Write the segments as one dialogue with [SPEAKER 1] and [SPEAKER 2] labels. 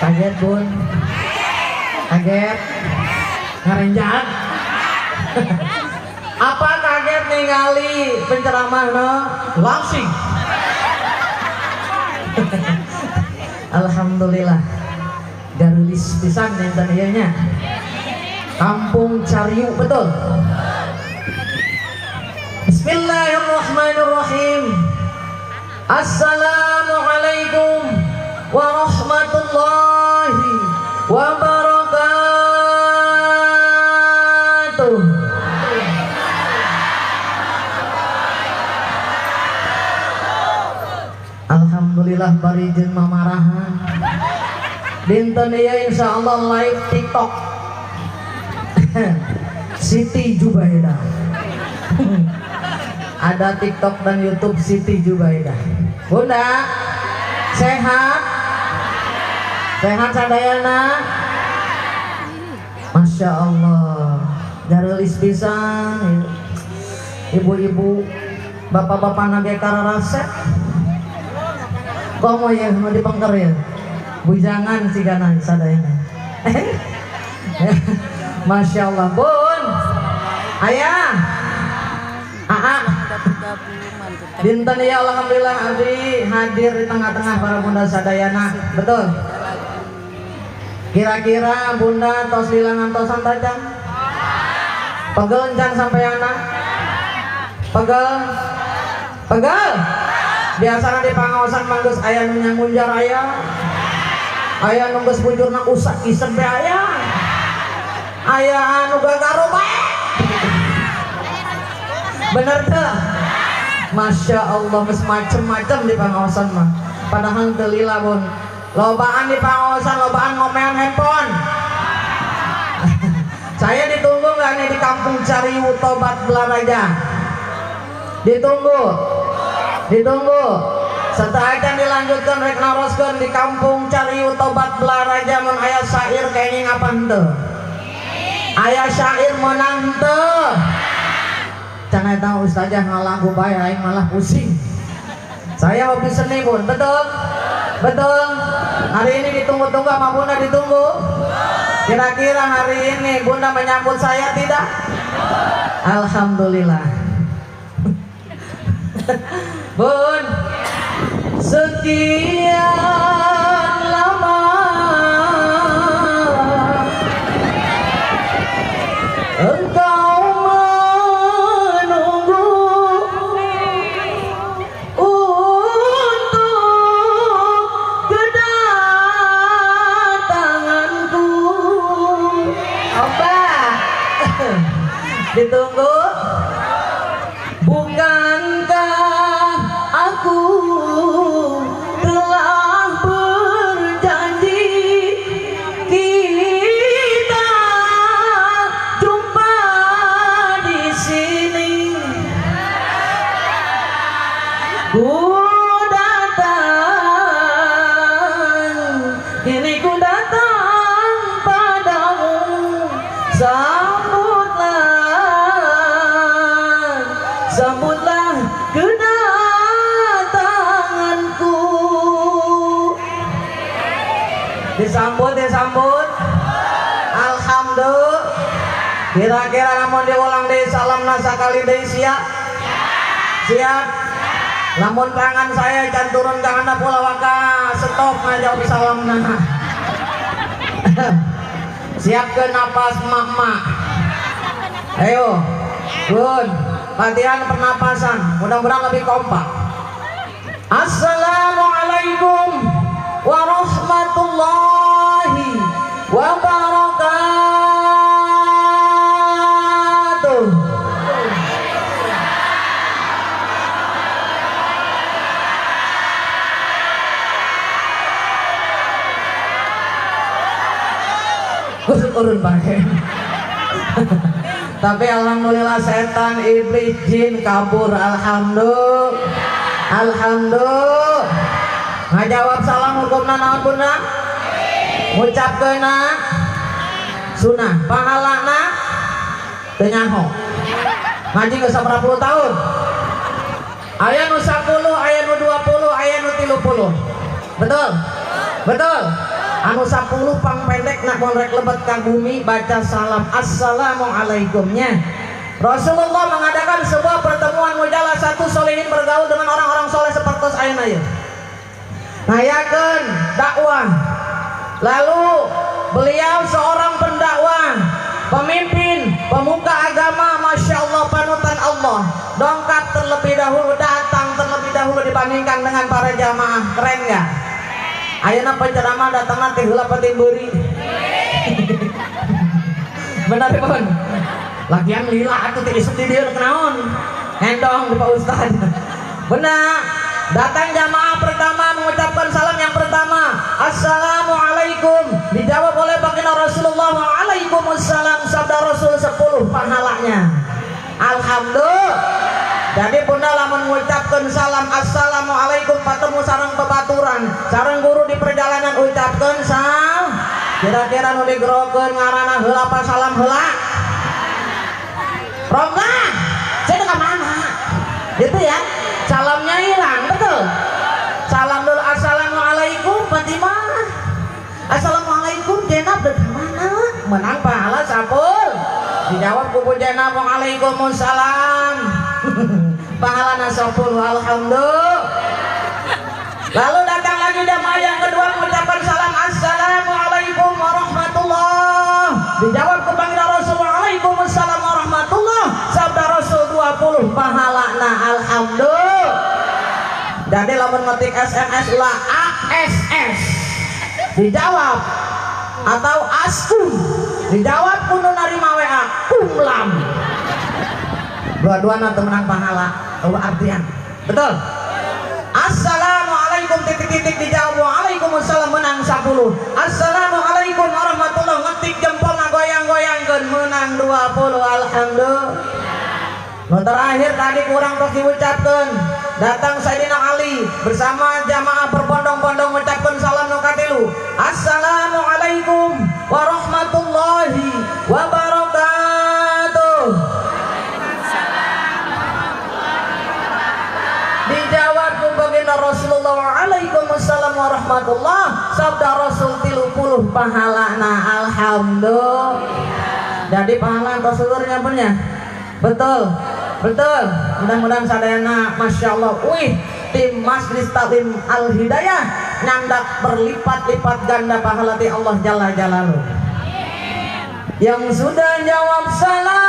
[SPEAKER 1] Kaget, Bun? Kaget? Ngarenjang? Apa kaget ningali penceramah no? Langsing. Alhamdulillah. Garulis pisan dinten ieu nya. Kampung Cariu, betul. Bismillahirrahmanirrahim. Assalamualaikum warahmatullahi wabarakatuh. Alhamdulillah bari jeung mamarahan. Dinten ieu insyaallah live TikTok. Siti Jubaedah. Ada TikTok dan YouTube Siti Jubaedah. Bunda, sehat? Sehat sadayana? Masya Allah. Garelis pisan ibu-ibu, bapak-bapak nage kararasep. Komo ya mau dipengker ya. Bujangan sigana sadayana. Masya Allah, Bun. Ayah. Aa. Dinten ya alhamdulillah abdi hadir di tengah-tengah para bunda sadayana. Betul. Kira-kira bunda tos lilangan tosan tajam? Pegel encan sampai anak? Pegel? Pegel? Biasanya di pangaosan manggeus aya nu nyangunjar aya. Aya nu geus bujurna usak isep be aya. Aya anu gagaro bae. Bener teu? Masya Allah, geus macem-macem di pangaosan mah. Padahal teu lila bun. Lobaan di pangaosan, lobaan ngomean handphone. Saya ditunggu nggak nih di Kampung Cariu Tobat Belaraja? Ditunggu. Ditunggu. Setelah akan dilanjutkan rek naroskeun di Kampung Cariu Tobat Belaraja mun aya syair kenging apa henteu? Aya syair menang henteu? Can eta ustazah ngalagu bae aing malah pusing. Saya hobi seni, Bun, betul? Betul. Hari ini ditunggu-tunggu sama Bunda, ditunggu. Kira-kira hari ini Bunda menyambut saya tidak? Alhamdulillah. Bun, sekian lama engkau menunggu untuk kedatanganku. Apa? Ditunggu? Bukankah aku telah berjanji kita jumpa di sini? Ku datang, kini ku datang padamu. Sambutlah, sambutlah kedatanganku. Disambut, disambut. Alhamdulillah. Kira-kira namun diulang deh salam sakali deui siap? Siap. Namun tangan saya can turun ke handap ulah waka stop ngajawab salamna. Siap ke napas mak-mak. Ayo, Bun, latihan pernapasan, mudah-mudahan lebih kompak. Assalamualaikum warahmatullahi wabarakatuh. Turun pakai. Tapi alhamdulillah setan, iblis, jin kabur. Alhamdulillah. Alhamdulillah. Ngajawab salam hukumna naon Bunda? Ngucapkeunna sunah, pahalana teu nyaho. Ngaji geus sabaraha puluh tahun? Aya nu 10, aya nu 20, aya nu 30. Betul? Betul. Anu 10 pang pendek nak mun rek lebet ka bumi baca salam assalamualaikumnya. Rasulullah mengadakan sebuah pertemuan mujalah satu solehin, bergaul dengan orang-orang soleh seperti ayeuna ieu. Ngayakeun dakwah. Lalu beliau seorang pendakwah, pemimpin, pemuka agama, masya Allah, panutan Allah. Dongkap terlebih dahulu, datang terlebih dahulu dibandingkan dengan para jamaah. Keren nggak? Ayeuna penceramah datang nanti heula pati beuri. Benar pun. Lagian lila atuh ti isuk di dieu kunaon? Ngendong di Pak Ustad. Benar. Datang jamaah pertama mengucapkan salam yang pertama, assalamualaikum. Dijawab oleh baginda Rasulullah, waalaikumsalam. Sabda Rasul 10 pahalanya. Alhamdulillah. Jadi bunda lamun mengucapkan salam assalamualaikum patemu sareng bebaturan, sareng guru di perjalanan ucapkan salam. Kira-kira nu digerokeun ngaranna heula apa salam heula? Romlah, saya ke mana? Gitu ya. Salamnya hilang, betul. Salam dulu, assalamualaikum Fatimah, assalamualaikum Jenab, dari mana? Menang pahala sapul. Dijawab kubu Jenab, waalaikumsalam. Pahala sapul, alhamdulillah. Lalu datang lagi jamaah yang kedua mengucapkan salam assalamualaikum warahmatullah. Dijawab ku baginda Rasul, waalaikumsalam warahmatullah. Sabda Rasul 20 pahala. Nah, alhamdulillah. Jadi lamun ngetik SMS ulah ASS dijawab atau askum dijawab kudu narima WA kumlam. Dua-dua nanti menang pahala. Oh, artian. Betul. Assalamualaikum titik-titik dijawab waalaikumsalam menang 10. Assalamualaikum warahmatullah ngetik jempol goyang-goyangkeun menang 20. Alhamdulillah. Nu terakhir tadi kurang tos diucapkeun. Datang Sayyidina Ali bersama jamaah berbondong-bondong mengucapkan salam nu katilu. Assalamualaikum warahmatullahi wabarakatuh. Dijawab ku baginda Rasulullah, waalaikumsalam warahmatullah. Sabda Rasul 30 pahala. Nah, alhamdulillah. Jadi pahala tos seluruhnya punya. Betul. Betul. Mudah-mudahan sadayana masya Allah. Wih, tim Majelis Taklim Al Hidayah nyandak berlipat-lipat ganda pahala ti Allah Jalla Jalaluh. Yang sudah jawab salam,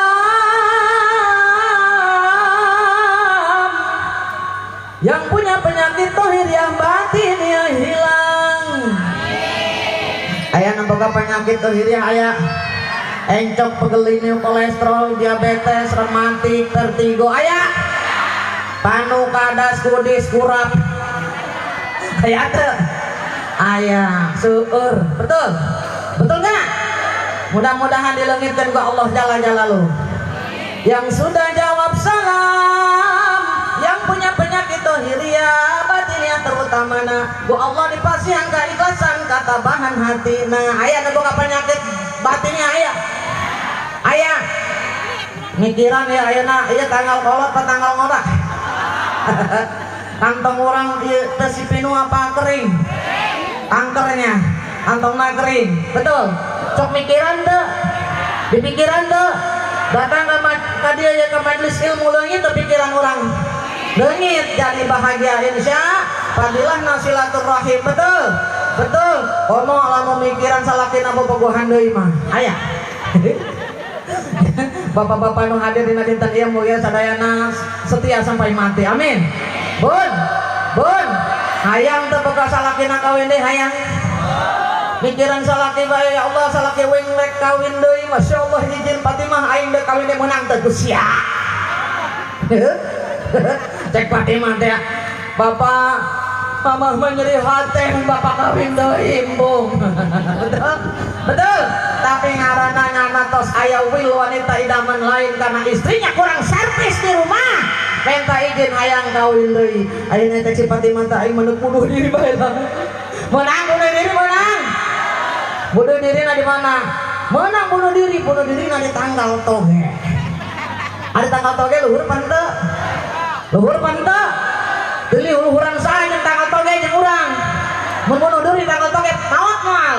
[SPEAKER 1] yang punya penyakit tohir yang batin ya hilang. Aya nampak penyakit tohir ya aya encok pegelini kolesterol, diabetes, rematik, vertigo, aya panu kadas kudis kurap aya teu aya seueur. Betul? Betul nggak? Mudah-mudahan dilengitkan ku Allah Jalla Jalaluh. Yang sudah jawab salam, yang punya penyakit tohiria batinnya terutama na ku Allah dipasihan keikhlasan katabahan hati. Nah, aya nu boga penyakit batinnya aya. Aya mikiran ya ayeuna ieu tanggal kolot apa tanggal ngodak. Kantong urang ieu teh si pinu apa kering? Angkernya, kantongna kering. Betul. Sok mikiran teu? Dipikiran teu? Datang ka dieu ya ke majelis ilmu leungit teu pikiran urang. Leungit jadi bahagia insya fadilah silaturahim. Betul. Betul. Komo lamun mikiran salakina bobogohan deui mah. Aya. Bapak-bapak nu hadir dina dinten ieu mulia sadayana setia sampai mati. Amin. Bun. Bun. Hayang teu boga salakina kawin deui hayang. Mikiran salaki bae ya Allah salaki wing rek kawin deui masyaallah izin Fatimah aing deuk kawin deui meunang teu ku sia. Cek Fatimah teh bapak mamah mah nyeri hate mun bapak kawin deui embung. Betul? Betul. Tapi ngaranna nyana tos aya wil wanita idaman lain karena istrinya kurang servis di rumah. Minta izin hayang kawin deui. Ayeuna teh si Fatimah teh aing meunuk bunuh diri bae lah. Menang bunuh diri menang. Bunuh diri na di mana? Menang bunuh diri na di tanggal toge. Ada tanggal toge luhur pan teu? Luhur pan teu? Deuli luhuran saha jeung tanggal toge jeung urang. Mun bunuh diri tanggal toge maot moal.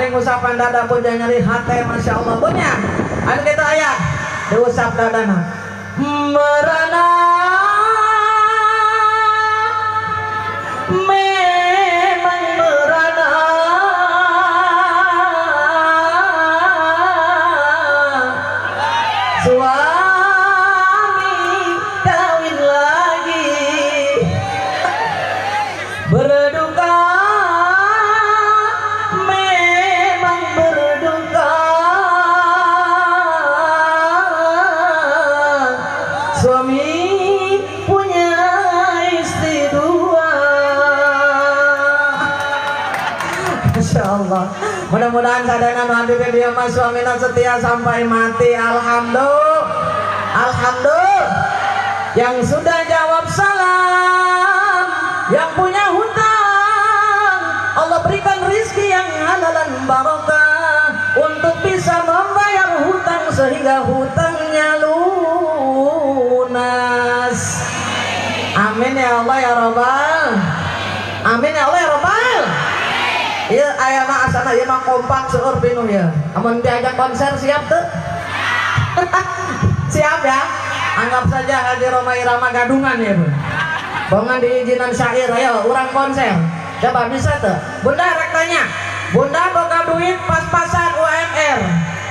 [SPEAKER 1] Bari ngusapan dada pun jangan nyeri hati, Masya Allah. Punya anu kita aya diusap dadana. Merana memang merana, suami kawin lagi, berduka memang berduka, suami punya istri dua. Masya Allah. Mudah-mudahan sadayana nu hadir dia mah suamina setia sampai mati. Alhamdulillah. Alhamdulillah. Yang sudah jawab salam, yang punya hutang, Allah berikan rizki yang halal dan barokah untuk bisa membayar hutang sehingga hutangnya lunas. Amin ya Allah ya Rabbal. Amin ya Allah ya Rabbal. Iya aya mah asana ieu mah kompak seueur pinuh ya. Amun diajak konser siap tuh? Siap ya? Anggap saja Haji Rhoma Irama gadungan ya, Bu. Bongan diizinan syair, ayo urang konser. Coba bisa tuh? Bunda rek tanya. Bunda boga duit pas-pasan UMR.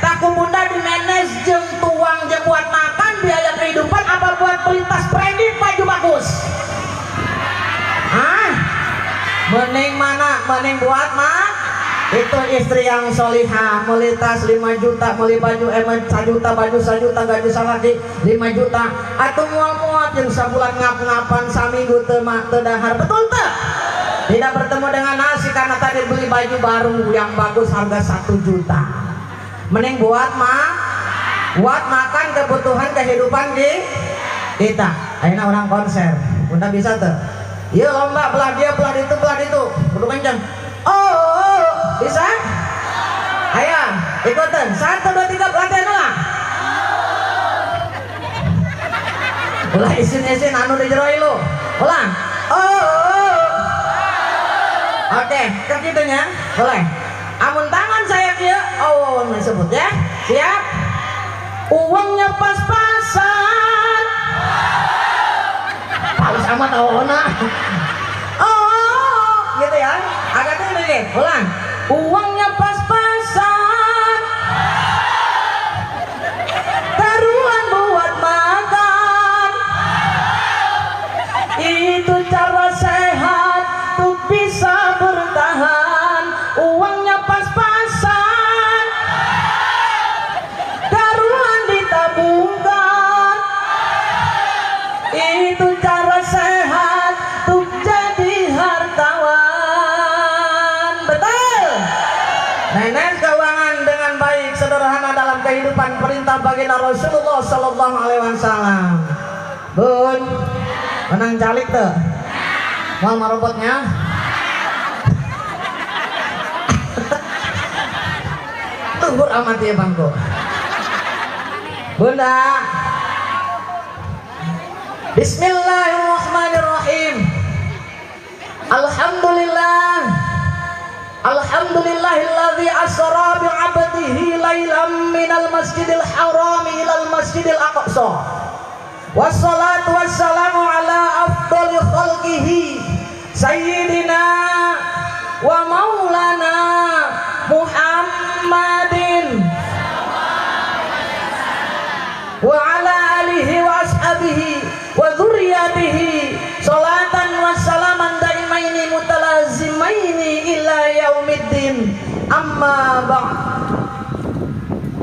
[SPEAKER 1] Taku bunda di manage jeung tuang jeung buat makan biaya kehidupan apa buat beli tas branded baju bagus? Hah? Mending mana? Mending buat mah? Itu istri yang solihah, beli tas 5 juta, beli baju 1 juta, baju 1 juta, gaji salaki 5 juta. Atau mual-muat yang sabulan ngap-ngapan saminggu teu dahar, betul teu? Tidak bertemu dengan nasi karena tadi beli baju baru yang bagus harga 1 juta. Mending buat mah, buat makan kebutuhan kehidupan di kita. Ayeuna orang konser, bunda bisa tuh? Iya lomba belah dia, belah itu, belah itu, kudu kenceng. Oh, bisa? Ayo, ikutan. 1, 2, 3, latihan lah. Ulah isin-isin anu di jero ilu. Ulang. Oh. Oke, ke kitunya. Boleh. Amun tangan saya kieu, oh sebut ya. Siap? Uangnya pas-pasan. Halus amat awona. Oh, gitu ya. Agak tinggi, ulang. Uangnya pas-pasan, taruhan buat makan. Itu cara sehat tuh bisa bertahan. Uangnya pas-pasan, taruhan ditabungkan. Itu cara sehat tuh jadi hartawan. Betul. Nenek keuangan dengan baik, sederhana dalam kehidupan, perintah baginda Rasulullah Sallallahu Alaihi Wasallam. Bun, menang calik tuh. Mau marobotnya? Tunggu amat ya bangku. Bunda. Bismillahirrahmanirrahim. Alhamdulillah. Alhamdulillahilladzi asra bi 'abdihi lailan minal masjidil harami ilal masjidil aqsa. Wassalatu wassalamu ala afdhali khalqihi sayyidina wa maulana Muhammadin wa ala alihi wa ashabihi wa dzurriyyatihi salatan wa salaman daimaini mutalazimaini ila yaumiddin. Amma ba'd.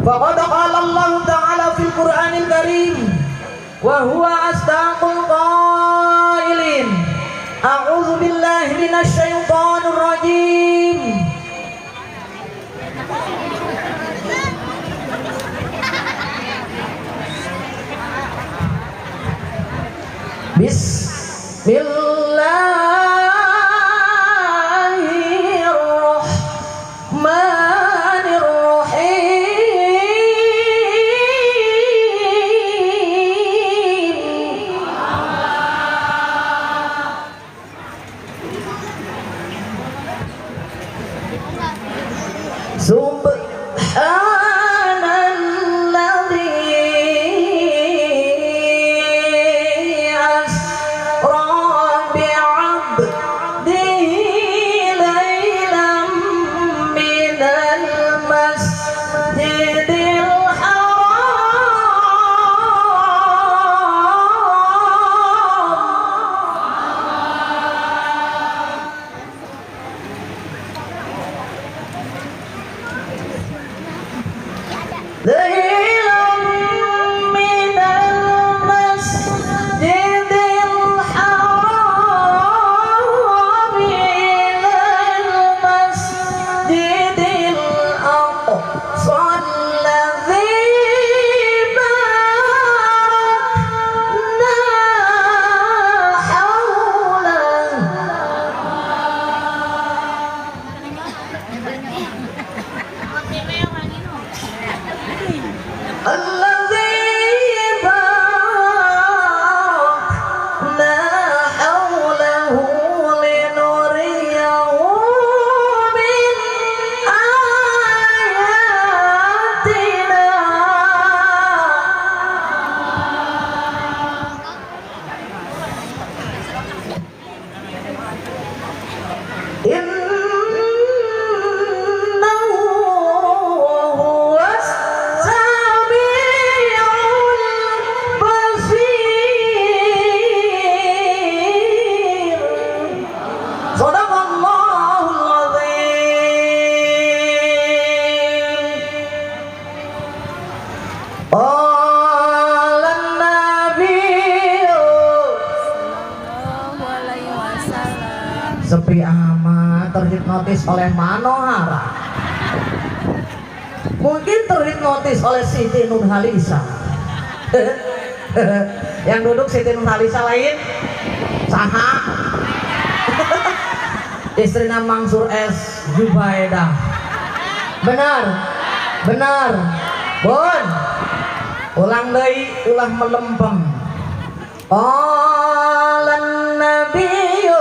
[SPEAKER 1] Faqad qala Allah ta'ala fil Qur'anil Karim wa huwa asdaqul qailin. A'udzu billahi minasy syaithanir rajim. Bismillahirrahmanirrahim. Subhanalladzi asra bi'abdihi lailan minal masjidil Sepi amat, terhipnotis oleh Manohara, mungkin terhipnotis oleh Siti Nurhaliza. Yang duduk Siti Nurhaliza lain saha? Istrina Mansur S Jubaedah. Benar, benar. Bun, ulang deui, ulah melempem. Qala nabiyyu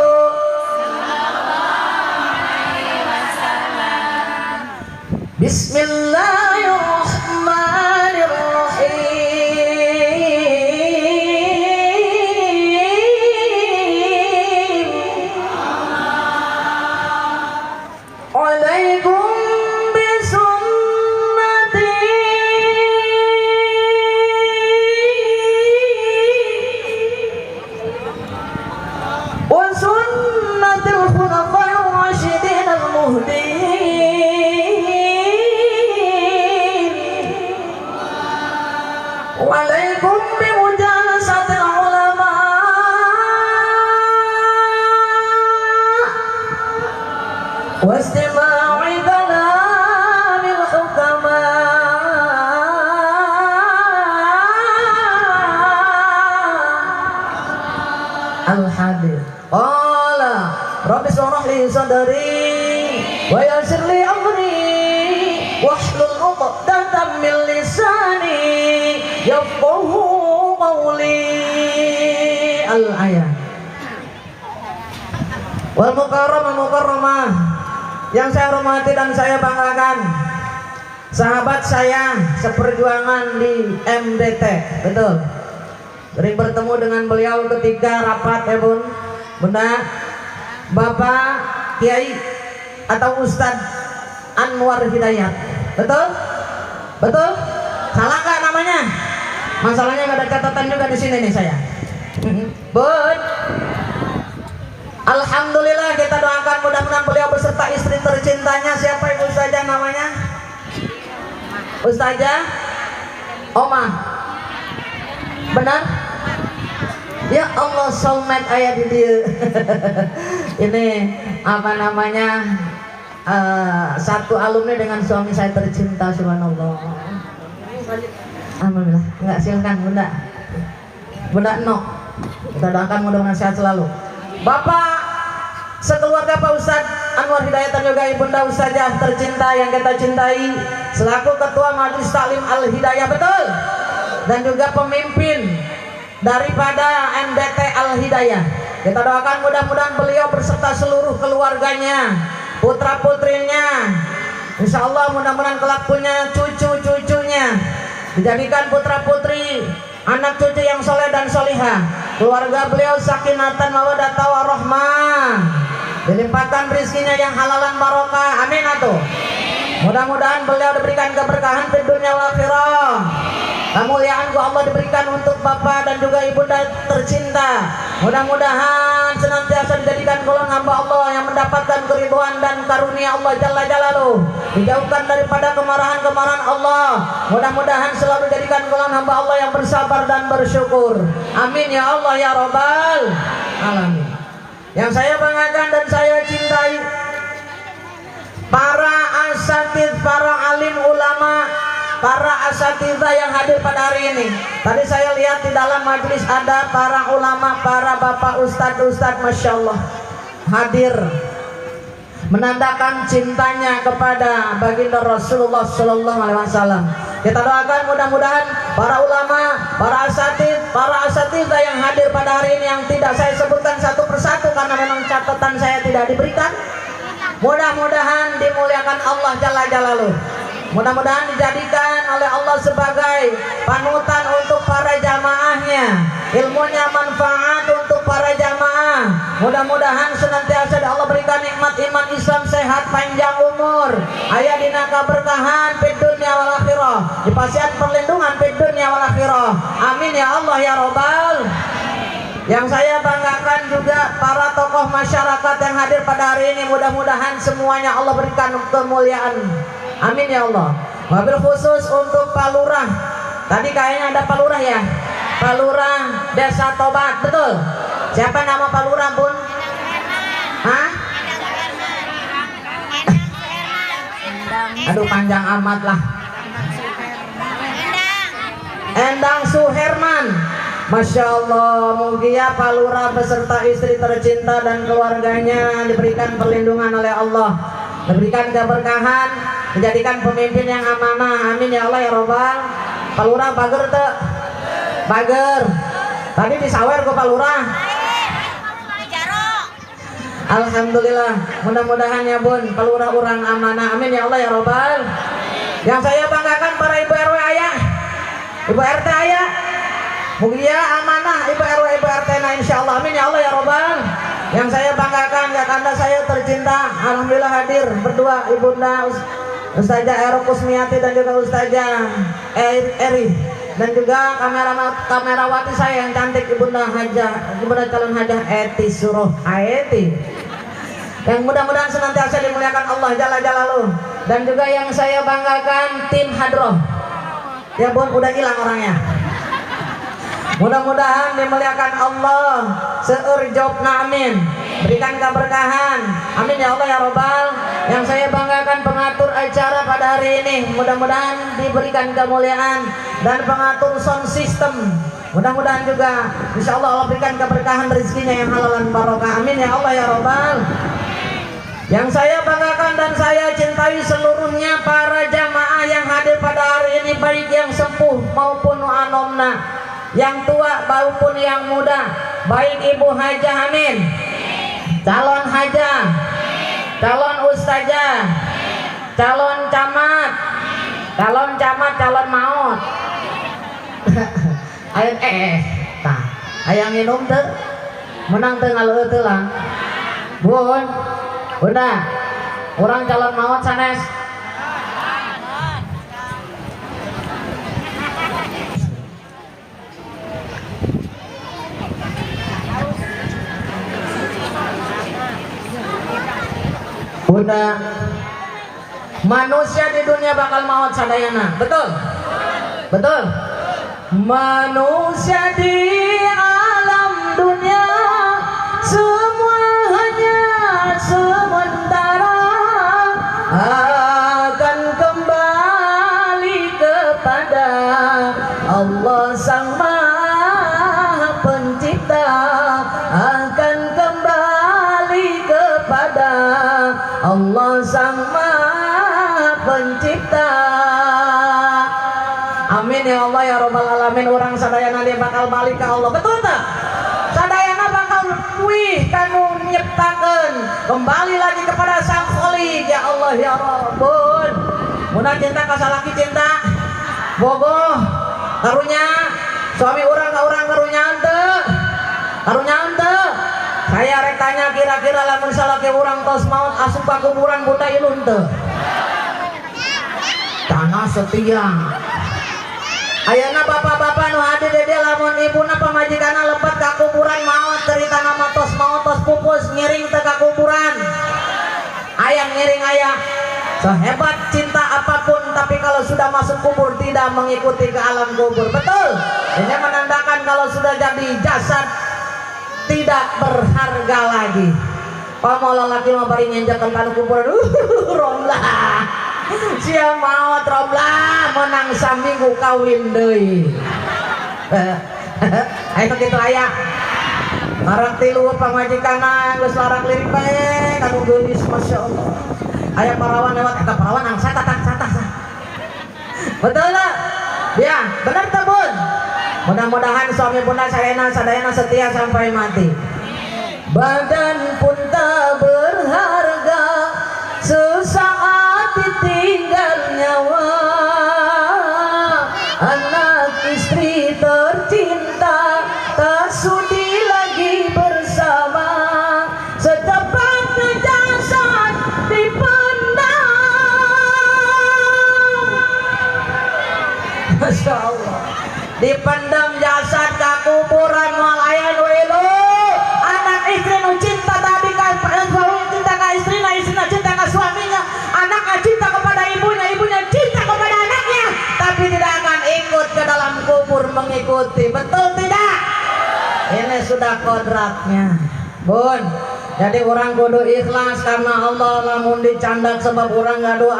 [SPEAKER 1] Bismillahirrahmanirrahim. Alaikum bisunnati wa sunnatil khulafa'ir rasyidin al-muhdiyyin. Alaikum bimujalasatil ulama wastima'i kalamil hukama. Al-hadir. Qala rabbi shrah li sadri wa yassir li amri wahlul 'uqdatam min lisani yafqahu qawli. Al-ayat. Wal mukarram mukarramah, yang saya hormati dan saya banggakan, sahabat saya seperjuangan di MDT, betul. Sering bertemu dengan beliau ketika rapat ya bun, bunda, Bapak Kiai atau Ustadz Anwar Hidayat, betul? Betul? Salah nggak namanya? Masalahnya nggak ada catatan juga di sini nih saya. Bun, alhamdulillah kita doakan mudah-mudahan beliau beserta istri tercintanya. Siapa ibu ustazah namanya? Ustazah Oma. Benar? Ya Allah, soulmate ayah di dia. Ini apa namanya? Satu alumni dengan suami saya tercinta, subhanallah. Alhamdulillah. Enggak, silakan Bunda. Bunda No. Kita doakan mudah-mudahan sehat selalu. Bapak sekeluarga Pak Ustadz Anwar Hidayat dan juga Ibunda Ustazah tercinta yang kita cintai, selaku Ketua Majelis Taklim Al Hidayah, betul, dan juga pemimpin daripada MDT Al Hidayah. Kita doakan mudah-mudahan beliau berserta seluruh keluarganya, putra putrinya, Insya Allah mudah-mudahan kelak punya cucu-cucunya, dijadikan putra-putri, anak cucu yang soleh dan solihah. Keluarga beliau sakinatan mawaddah warahmah, dilimpahkan rizkinya yang halalan barokah. Amin atuh. Mudah-mudahan beliau diberikan keberkahan di dunia wal akhirah. Kemuliaan ku Allah diberikan untuk bapak dan juga ibunda tercinta. Mudah-mudahan senantiasa dijadikan golongan hamba Allah yang mendapatkan keridhaan dan karunia Allah Jalla Jalaluh, dijauhkan daripada kemarahan-kemarahan Allah. Mudah-mudahan selalu dijadikan golongan hamba Allah yang bersabar dan bersyukur. Amin ya Allah ya Rabbal Alamin. Yang saya banggakan dan saya cintai para asatid, para alim ulama, para asatidzah yang hadir pada hari ini. Tadi saya lihat di dalam majelis ada para ulama, para bapak ustadz-ustadz, masya Allah, hadir menandakan cintanya kepada baginda Rasulullah Sallallahu Alaihi Wasallam. Kita doakan mudah-mudahan para ulama, para asatid, para asatidzah yang hadir pada hari ini, yang tidak saya sebutkan satu persatu karena memang catatan saya tidak diberikan, mudah-mudahan dimuliakan Allah Jalla Jalaluh. Mudah-mudahan dijadikan oleh Allah sebagai panutan untuk para jamaahnya, ilmunya manfaat untuk para jamaah. Mudah-mudahan senantiasa Allah berikan nikmat iman Islam, sehat, panjang umur, ayah dina keberkahan fid dunya wal akhirah, dipasihan perlindungan fid dunya wal akhirah. Amin ya Allah ya Rabbal. Yang saya banggakan juga para tokoh masyarakat yang hadir pada hari ini, mudah-mudahan semuanya Allah berikan kemuliaan. Amin ya Allah. Wabil khusus untuk Pak Lurah. Tadi kayaknya ada Pak Lurah ya, Pak Lurah Desa Tobat, betul? Siapa nama Pak Lurah, Bun? Hah? Aduh panjang amat lah. Endang Suherman. Masya Allah, mugia Pak Lurah beserta istri tercinta dan keluarganya diberikan perlindungan oleh Allah, diberikan keberkahan, menjadikan pemimpin yang amanah. Amin ya Allah ya Robbal. Pak Lurah bager teu? Bager. Tadi disawer ke Pak Lurah. Alhamdulillah, mudah-mudahan ya Bun, Pak Lurah urang amanah. Amin ya Allah ya Robbal. Yang saya banggakan para ibu RW ayah, ibu RT ayah, mugia amanah ibu RW ibu RT nah insyaallah. Amin ya Allah ya Robbal. Yang saya banggakan kakanda saya tercinta, alhamdulillah hadir berdua, ibunda Ustazah Ero Kusmiati dan juga Ustazah Eri, dan juga kamerawati saya yang cantik ibunda Hajah, ibunda calon Hajah Eti Suruh Haeti, yang mudah-mudahan senantiasa dimuliakan Allah Jalla Jalaluh. Dan juga yang saya banggakan tim Hadroh, ya Bun, udah hilang orangnya. Mudah-mudahan dimuliakan Allah, seur jobna, amin, berikan keberkahan, amin ya Allah ya Robbal. Yang saya banggakan pengatur acara pada hari ini, mudah-mudahan diberikan kemuliaan, dan pengatur sound system, mudah-mudahan juga insya Allah Allah berikan keberkahan rezekinya yang halalan barokah, amin ya Allah ya Robbal. Yang saya banggakan dan saya cintai seluruhnya para jamaah yang hadir pada hari ini, baik yang sepuh maupun anomna, yang tua maupun yang muda, baik ibu hajah amin, calon hajah, calon ustazah, calon camat, calon camat, calon maut. Ayo tah, aya minum teu? Menang teu ngaleueut teu lah. Bun, bunda, urang calon maut sanes. Bunda, manusia di dunia bakal maut sadayana, betul? Betul? Manusia di alam dunia semua hanya sementara, akan kembali kepada Allah Sang Maha Pencipta, akan kembali kepada Allah Sang Maha Pencipta. Amin ya Allah ya Rabbal Alamin. Orang sadayana dia bakal balik ke Allah, betul tak? Sadayana bakal wih kanu nyiptakeun kembali lagi kepada Sang Khalik ya Allah ya Rabbul. Bunda cinta ka salaki cinta bogoh karunya suami urang ka urang karunya henteu karunya henteu. Saya rek tanya kira-kira lamun salaki urang tos maot asup ka kuburan bunda ilun teu? Tanah setia. Ayeuna bapak-bapak nu hadir di dieu lamun ibuna pamajikanna lebet ka kuburan maot ceritana mah tos maot tos pupus ngiring teu ka kuburan. Aya ngiring aya. Sehebat cinta apapun tapi kalau sudah masuk kubur tidak mengikuti ke alam kubur. Betul? Ini menandakan kalau sudah jadi jasad tidak berharga lagi. Komo lalaki mah bari nyenjakan kana kuburan, romlah. Sia maot romlah menang saminggu kawin deui. Ayo kitu aya. Larak tilu pamajikanna geus larak lirik bae kanu geulis masyaallah. Aya parawan lewat eta parawan angsa tatang satah. Betul tak? Ya, benar teu Bun? Mudah-mudahan suami bunda sadayana sadayana setia sampai mati. Badan pun tak berharga sesaat ditinggal nyawa. Anak istri tercinta tak sudi lagi bersama. Secepatnya jasad dipendam. Masya Allah. Dipendam jasad ke kuburan moal aya nu elu. Anak istri nu cinta tadi ka suami cinta ka istrina, istrina cinta ka suaminya, anaknya cinta kepada ibunya, ibunya cinta kepada anaknya, tapi tidak akan ikut ke dalam kubur mengikuti. Betul tidak? Ini sudah kodratnya, Bun. Jadi orang kudu ikhlas karena Allah lamun dicandak sebab orang gaduh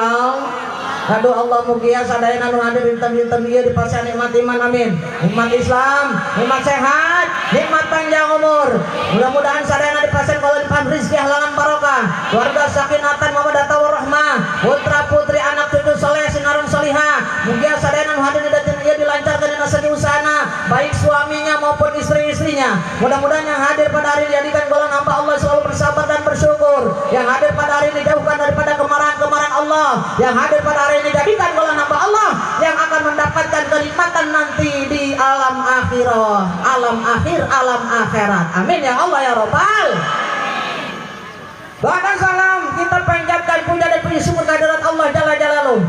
[SPEAKER 1] gaduh Allah mugia sadayana nu hadir dinten-dinten ieu dipasihan nikmat iman amin. Nikmat Islam, nikmat sehat, nikmat panjang umur. Mudah-mudahan sadayana dipasihan kalimpahan rezeki halangan barokah, keluarga sakinatan mawaddah warahmah, putra putri anak cucu soleh sinareng solihah. Mugia sadayana nu hadir dinten ieu dilancarkan dina segi usahana, baik suaminya maupun istri-istrinya. Mudah-mudahan yang hadir pada hari ini dijadikan golongan hamba Allah selalu bersabar dan bersyukur. Yang hadir pada hari ini dijauhkan daripada kemarahan-kemarahan Allah. Yang hadir pada hari ini dijadikan golongan hamba Allah yang akan mendapatkan kenikmatan nanti di alam akhirah, alam akhir, alam akhirat. Amin ya Allah ya Rabbal. Bahkan salam kita panjatkan puja dan puji syukur kehadirat Allah Jalla Jalaluh.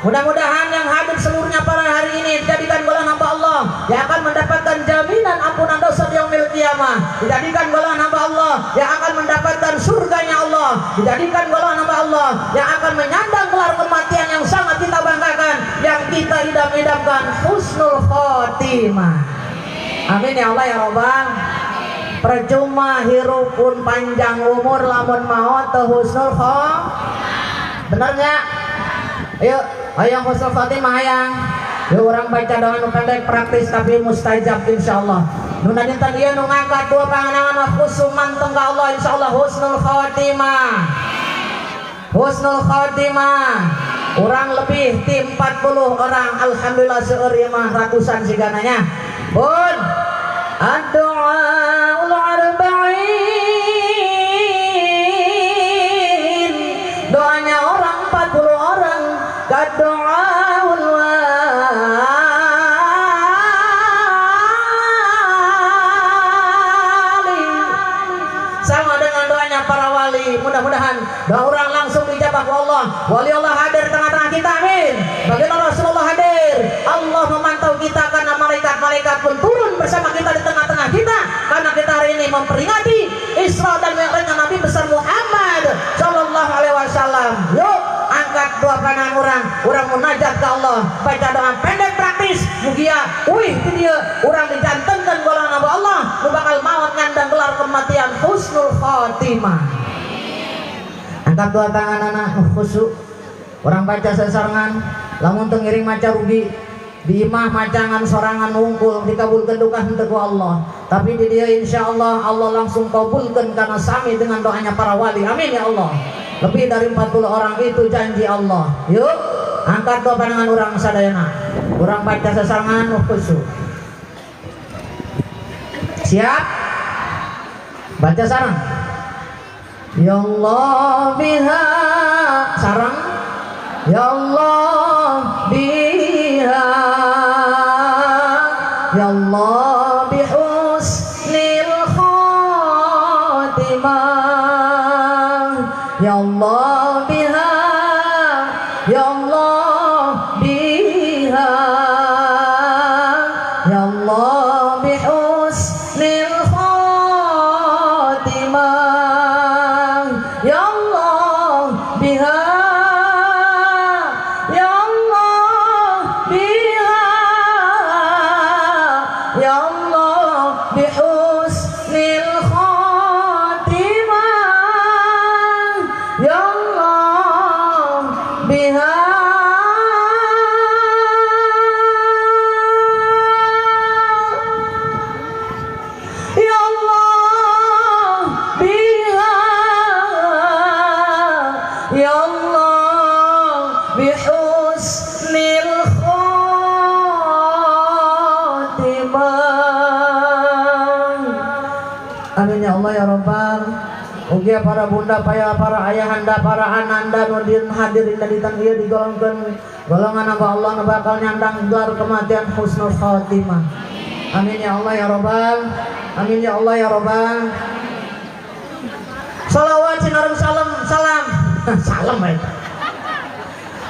[SPEAKER 1] Mudah-mudahan yang hadir seluruhnya pada hari ini dijadikan golongan hamba Allah yang akan mendapatkan jaminan ampunan dosa di yaumil kiamah, dijadikan golongan hamba Allah yang akan mendapatkan surganya Allah, dijadikan golongan hamba Allah yang akan menyandang gelar kematian yang sangat kita banggakan, yang kita idam-idamkan, husnul khotimah. Amin ya Allah ya Rabbal. Percuma hirup pun panjang umur lamun maot teu husnul khotimah. Bener nggak? Ayo, ayo husnul khotimah hayang. Yuk orang baca doa nu pendek praktis tapi mustajab insyaallah. Nu dinten ieu nu ngangkat dua panganangan khusus manteng ka Allah insyaallah husnul khotimah. Husnul khotimah. Orang lebih ti 40 orang alhamdulillah seueur ieu mah ratusan sigananya. Bun. Ad-du'aul arba'in. Doanya orang 40 orang kadoaul wali. Sama dengan doanya para wali. Mudah-mudahan doa orang langsung dijabah Allah. Wali Allah hadir tengah-tengah kita, amin. Bagaimana Rasulullah hadir, Allah memantau kita karena malaikat-malaikat pun turun bersama kita di tengah-tengah kita, karena kita hari ini memperingati Isra dan Mi'rajnya Nabi besar Muhammad Sallallahu Alaihi Wasallam. Yuk angkat dua pandangan orang, orang munajat ke Allah, baca doa pendek praktis, mugia, wih itu dia, orang dijantenkan golongan hamba Allah, nu bakal maut ngandang gelar kematian husnul khotimah. Angkat dua tangan anak khusyuk, orang baca sesarengan, lamun teu ngiring maca rugi. Di imah macangan sorangan wungkul dikabulkan duka henteu ku Allah. Tapi di dia insya Allah Allah langsung kabulkan karena sami dengan doanya para wali. Amin ya Allah. Lebih dari 40 orang itu janji Allah. Yuk angkat dua pandangan orang sadayana. Orang baca sesarengan khusyuk. Siap? Baca sarang. Ya Allah biha sarang. Ya Allah Ya Allah biha, Ya Allah biha, Ya Allah bihusnil khatimah, Ya Allah biha, Ya Allah biha, Ya Allah bihusnil khatimah, Ya Allah biha. Ya Allah biha, Ya Allah bihusnil khatimah. Amin ya Allah ya Rabbal. Ugia para bunda, para ayahanda, para ananda nu hadirin di ditang ieu digolongkeun golongan hamba Allah nu bakal nyandang gelar kematian husnul khatimah. Amin ya Allah ya Rabbal. Amin ya Allah ya Rabbal. Salawat sinareng salam salam salam eta.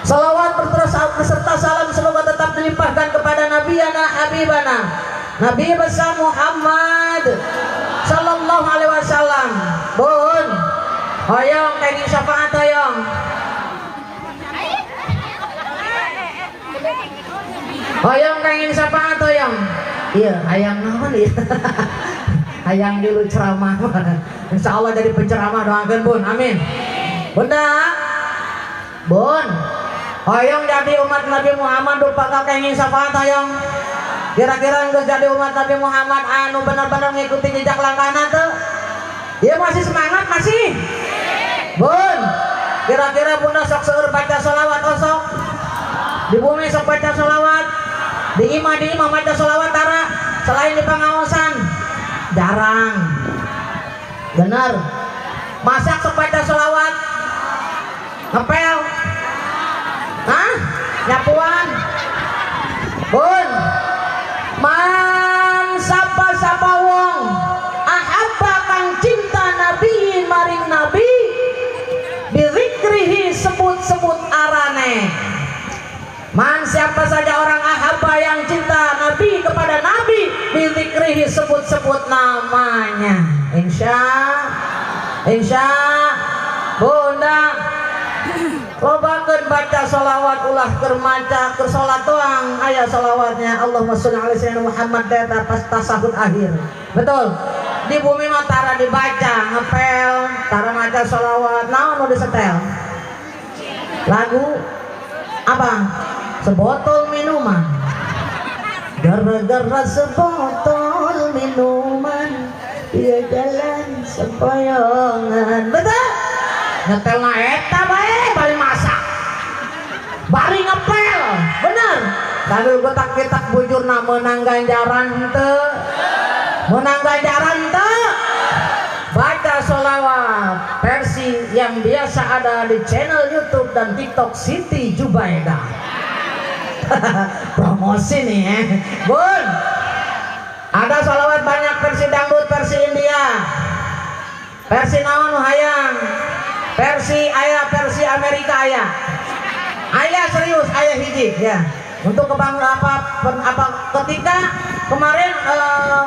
[SPEAKER 1] Salawat beserta salam semoga tetap dilimpahkan kepada Nabi-ana Habibana Nabi besar Muhammad sallallahu alaihi wasallam. Bun, hoyong kenging syafaat hoyong. Hoyong kenging syafaat hoyong. Iya, hayang naon ieu? Hayang dulu ceramah. Insyaallah jadi penceramah, doakeun Bun. Amin. Bunda. Bun. Hoyong jadi umat Nabi Muhammad dupa kenging syafaat hoyong. Kira-kira geus jadi umat Nabi Muhammad anu benar-benar ngikuti jejak langkahna teu? Dia masih semangat masih? Bun, kira-kira bunda sok seueur baca sholawat osok? Di bumi sok baca sholawat, di imah baca sholawat tara, selain di pengaosan jarang. Bener. Masak sok baca sholawat, ngepel, hah? Nyapuan, bun. Man sapa-sapa wong ahabba kang cinta nabi maring nabi bizikrihi sebut-sebut arane. Man siapa saja orang ahabba yang cinta nabi kepada nabi bizikrihi sebut-sebut namanya. Insya insya bunda lobakeun baca sholawat ulah keur maca keur salat doang aya sholawatnya Allahumma sholli ala sayyidina Muhammad eta pas tasahud akhir. Betul. Di bumi mah tara dibaca ngepel tara maca sholawat naon nu disetel lagu apa sebotol minuman gara-gara sebotol minuman dia jalan sempoyongan. Betul. Nyetel na eta bae bari masak bari ngepel. Bener. Sambil getak-getak bujurna meunang ganjaran teu, meunang ganjaran teu. Baca sholawat versi yang biasa ada di channel YouTube dan TikTok Siti Jubaedah. Promosi nih ya Bun. Ada sholawat banyak versi dangdut, versi India, versi naon nu hayang, versi ayah, versi Amerika ayah. Ayah serius, ayah hiji ya. Untuk kebangun apa ketika kemarin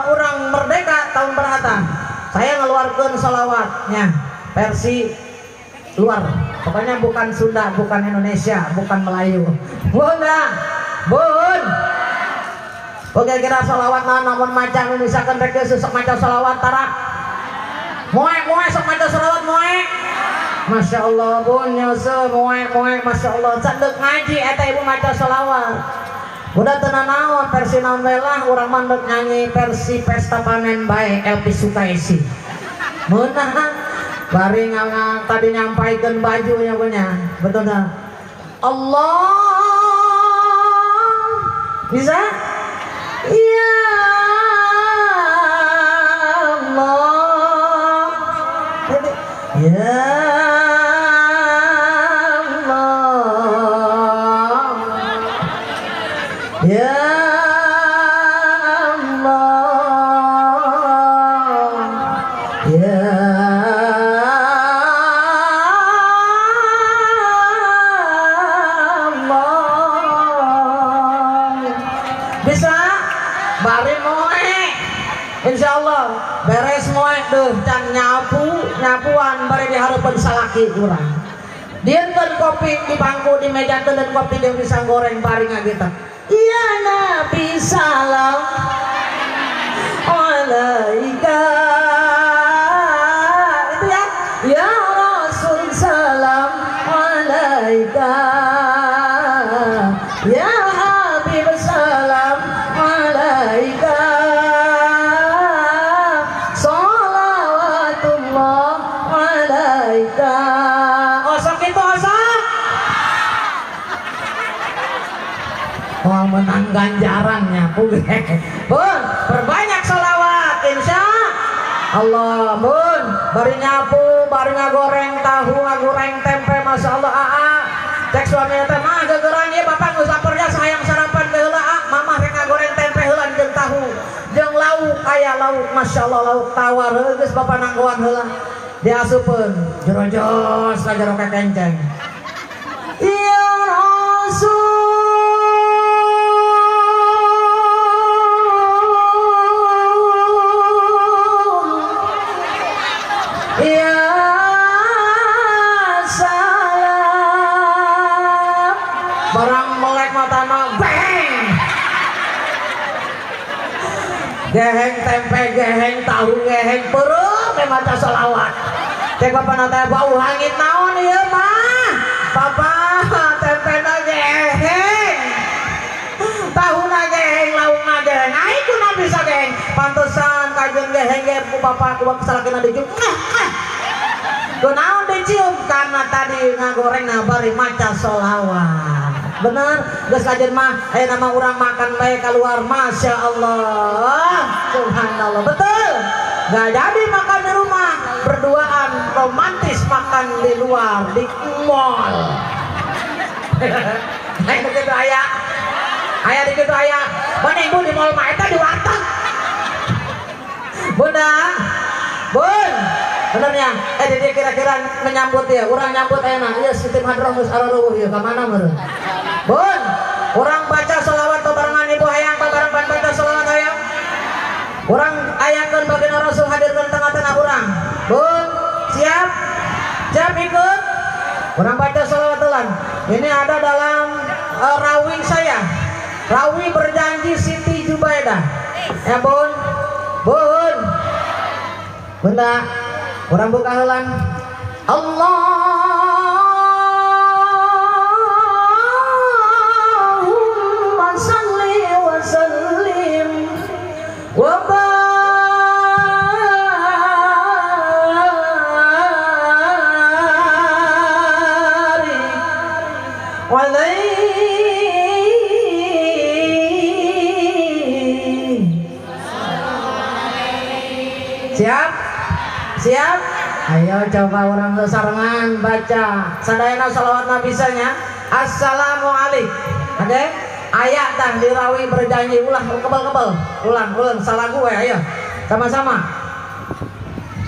[SPEAKER 1] orang merdeka tahun berapa saya ngeluarkan sholawatnya versi luar. Pokoknya bukan Sunda, bukan Indonesia, bukan Melayu. Bunda, bun. Oke kira sholawat namun macam misalkan rek sok maca sholawat tara. Moe moe sok maca sholawat moe. Masya Allah bun nyose moe moe masya Allah candek ngaji eta ibu maca sholawat. Udah tenan naon versi naon we lah urang mah ndek nyanyi versi pesta panen bae Elvi Sukaisi. Meunang bari tadi nyampaikeun bajunya punya. Betul dah. Allah bisa? Ya Allah Ya Allah Ya Allah Ya deuh can nyapu nyapuan bari dihareupeun salaki urang. Dienkeun kopi di bangku di meja dan kopi jeung pisang goreng bari ngagita. Ya Nabi salam alaika. Itu ya. Ya Rasul salam alaika. Ya Habib salam alaika. Salawatullah alaika. Osok itu osok. Wah, menang ganjaran nyapu. Bun, perbanyak salawat insya Allah. Bun, bari nyapu, bari ngagoreng tahu, ngagoreng tempe, masya Allah. Aa, cek suami teh mah gegerang ieu bapak geus laparnya sayang sarapan baheula ah, mamah rek ngagoreng tempe heula jeung tahu, jeung lauk aya lauk, masya Allah lauk tawar geus bapak nanggoan heula. Diasupeun jerojos ka jero kekenceng. Ya Rasul ya salam. Barang melek matana beng. Geheng tempe, geheng tahu, geheng peureum we maca selawat. Cek bapak nate bau hangit naon ieu mah? Papa tempena geheng. Tahuna geheng, laukna geheng. Ai kuna bisa geheng. Pantesan kajeun geheng ge ku bapak ku salakina dicium. Kunaon dicium karena tadi ngagoreng bari maca sholawat. Bener, geus kajeun mah aya nama urang makan bae keluar, masya Allah, subhanallah, betul. Gak jadi makan di rumah, berduaan romantis makan di luar di mall. Nah, begitu aya, aya di kitu aya. Mana ibu di mall mah eta di warteg. Bunda, bun. Benernya, jadi kira-kira menyambut ya, orang nyambut enak, ya sistem hadroh geus areueuh ieu ka mana meureun. Bun, orang baca sholawat babarengan ibu hayang babareng baca sholawat hayang. Orang ayakeun baginda Rasul hadirkeun tengah-tengah urang. Bun, siap? Siap ikut? Orang baca sholawat telan. Ini ada dalam rawi saya. Rawi berjanji Siti Jubaidah. Ya bun, bun, bunda. Orang buka helan. Allahumma salli wa sallim wa barik alaihi. Siap? Siap? Ayo coba orang sarengan baca. Sadayana salawat nabi bisanya. Assalamualaikum. Oke? Ayat tah dirawi berjanji ulah kebel-kebel. Ulang, ulang salah gue ayo. Sama-sama.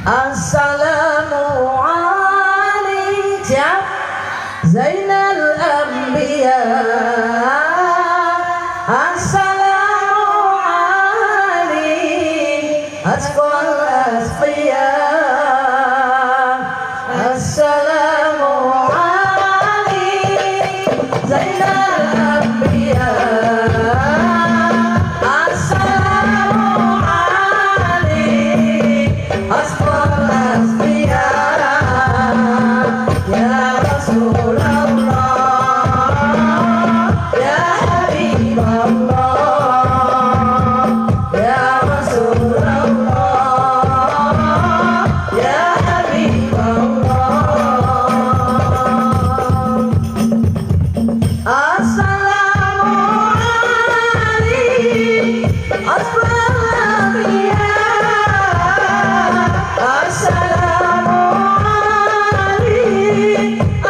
[SPEAKER 1] Assalamualaikum. Siap? Zainal Anbiya. Assalamualaikum. Asqal asqiya. Assalamu alaikum Zainal Anbiya. Assalamu alaikum Asqal asqiya. Ya Rasulullah, ya Habibullah, ya Rasulullah, ya Habibullah. Assalamu alaikum asqal Assalamu alaikum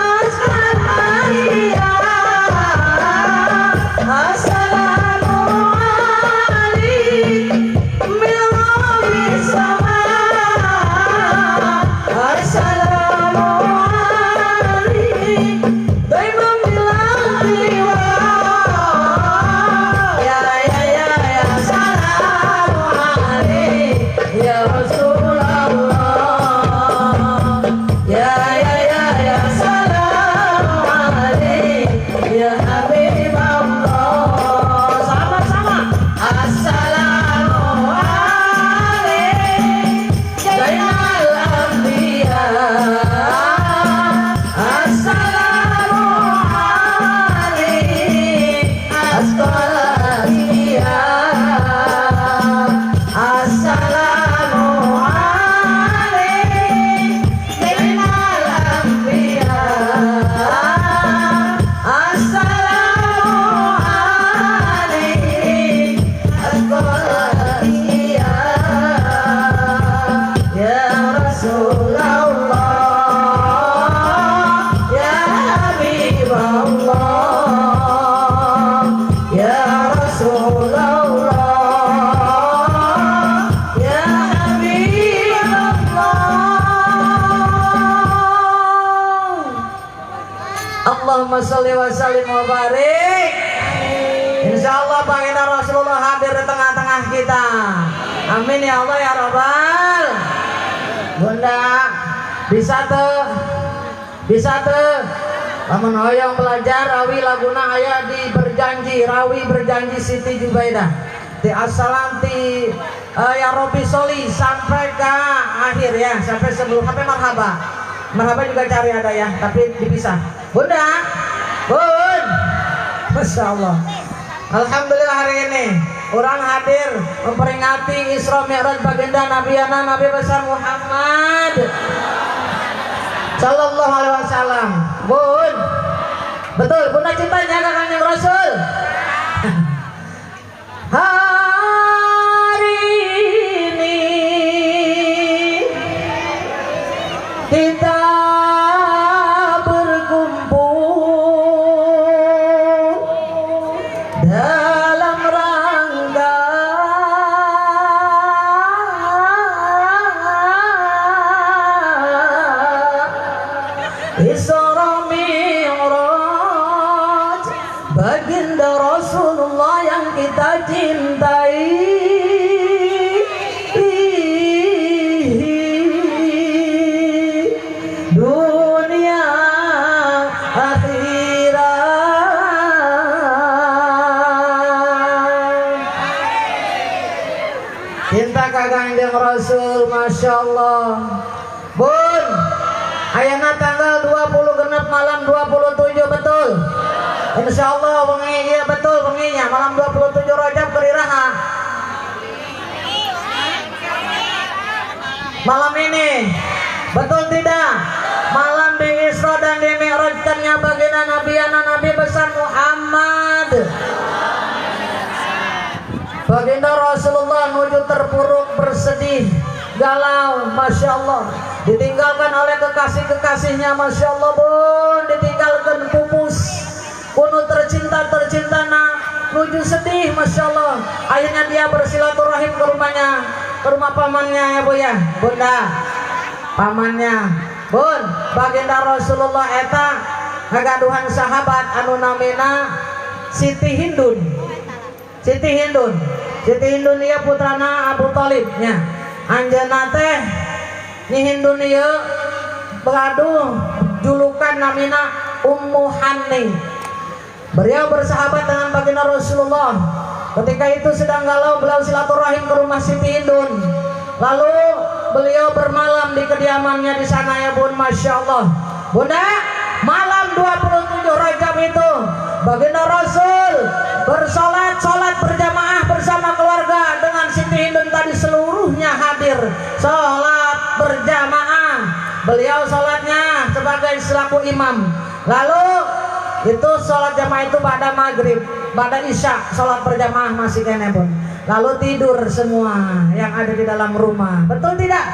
[SPEAKER 1] Allahumma sholli wa sallim wa barik. Insyaallah baginda Rasulullah hadir di tengah-tengah kita. Amin ya Allah ya Rabbal. Bunda bisa tuh, bisa tuh. Lamun hoyong belajar rawi laguna aya di berjanji, rawi berjanji Siti Jubaidah. Di assalam ti ya Robbi Soli sampai ke akhir ya, sampai sebelum sampai marhaba. Marhaba juga cari ada ya, tapi dipisah. Bunda, bun, Masya Allah. Alhamdulillah hari ini orang hadir memperingati Isra Mi'raj baginda Nabi Nabi besar Muhammad Sallallahu Alaihi Wasallam. Bun, betul, bunda cintanya ke Kanjeng Rasul. Hari ini kita berkumpul dalam rangka Isra Mi'raj baginda Rasulullah yang kita cintai. Dunia akhirat. Cinta ka Kanjeng Rasul, Masya Allah. Bun, ayana tanggal 20 genep malam 27 betul. Insya Allah wengi, iya betul wenginya malam 27 Rajab keriraha. Malam ini betul tidak? Malam di Isra dan di Mi'rajkannya baginda Nabi Nabi besar Muhammad. Baginda Rasulullah menuju terpuruk, bersedih, galau, Masya Allah. Ditinggalkan oleh kekasih-kekasihnya, Masya Allah bun, ditinggalkan pupus, kuno tercinta-tercinta nak, menuju sedih, Masya Allah. Akhirnya dia bersilaturahim ke rumahnya, ke rumah pamannya ya bu ya, bunda, pamannya, bun. Baginda Rasulullah eta ngagaduhan sahabat anu namina Siti Hindun. Siti Hindun, Siti Hindun ieu putrana Abu Thalib nya. Anjeunna teh Nyi Hindun ieu bergaduh julukan namina Ummu Hani. Beliau bersahabat dengan baginda Rasulullah. Ketika itu sedang galau, beliau silaturahim ke rumah Siti Hindun. Lalu beliau bermalam di kediamannya di sana ya bun, Masya Allah. Bunda, malam 27 Rajab itu baginda Rasul bersolat, solat berjamaah bersama keluarga dengan Siti Hindun tadi seluruhnya hadir solat berjamaah. Beliau solatnya sebagai selaku imam. Lalu itu solat jamaah itu pada maghrib, pada isya solat berjamaah masih kene bun. Lalu tidur semua yang ada di dalam rumah. Betul tidak?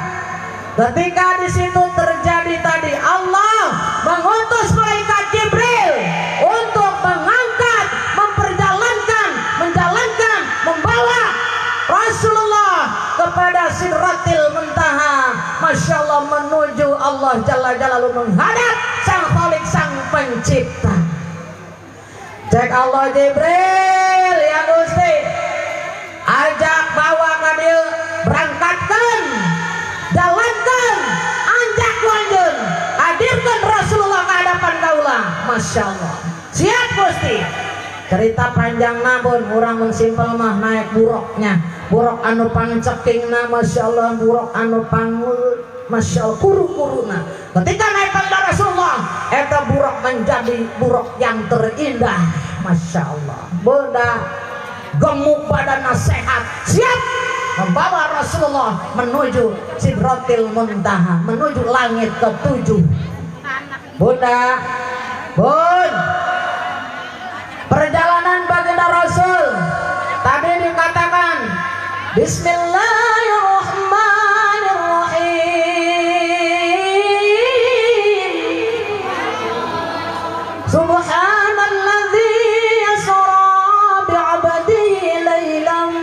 [SPEAKER 1] Ketika di situ terjadi tadi Allah mengutus malaikat Jibril untuk mengangkat, memperjalankan, menjalankan, membawa Rasulullah kepada Sidratil Muntaha. Masya Allah, menuju Allah Jalla Jalaluhu, menghadap Sang Khalik, Sang Pencipta. Cek Allah Jibril, ya Gusti, ajak bawa ka dieu, berangkatkan, jalankan, anjak lanjut, hadirkan Rasulullah ke hadapan kaula. Masya Allah, siap Gusti. Cerita panjang nabun, orang mun simpel mah naik buruknya, buruk anu pangcekingna, Masya Allah, buruk anu pang, Masya Allah, kuru-kuruna. Ketika naik pada Rasulullah, eta buruk menjadi buruk yang terindah. Masya Allah, bunda gemuk badan sehat, siap membawa Rasulullah menuju Sidratil Muntaha, menuju langit ketujuh. Bunda, bun, perjalanan baginda Rasul tadi dikatakan Bismillahirrahmanirrahim. Subhanalladzi asra bi'abdihi lailan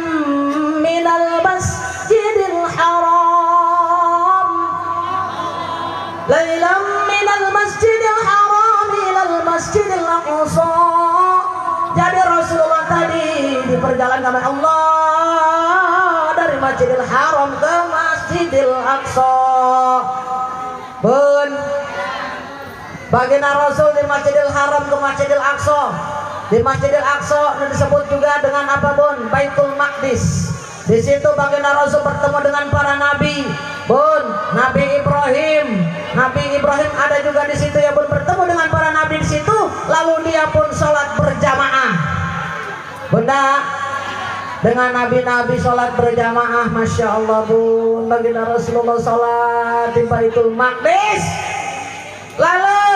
[SPEAKER 1] minal masjidil haram, lailan minal masjidil haram ilal masjidil berjalan karena Allah dari Masjidil Haram ke Masjidil Aqsa. Bun, baginda Rasul di Masjidil Haram ke Masjidil Aqsa. Di Masjidil Aqsa disebut juga dengan apa bun? Baitul Maqdis. Di situ baginda Rasul bertemu dengan para nabi. Bun, Nabi Ibrahim. Nabi Ibrahim ada juga di situ ya bun, bertemu dengan para nabi di situ, lalu dia pun sholat berjamaah. Bunda, dengan nabi-nabi sholat berjamaah, masya Allah bun, baginda Rasulullah sholat di Baitul Maqdis. Lalu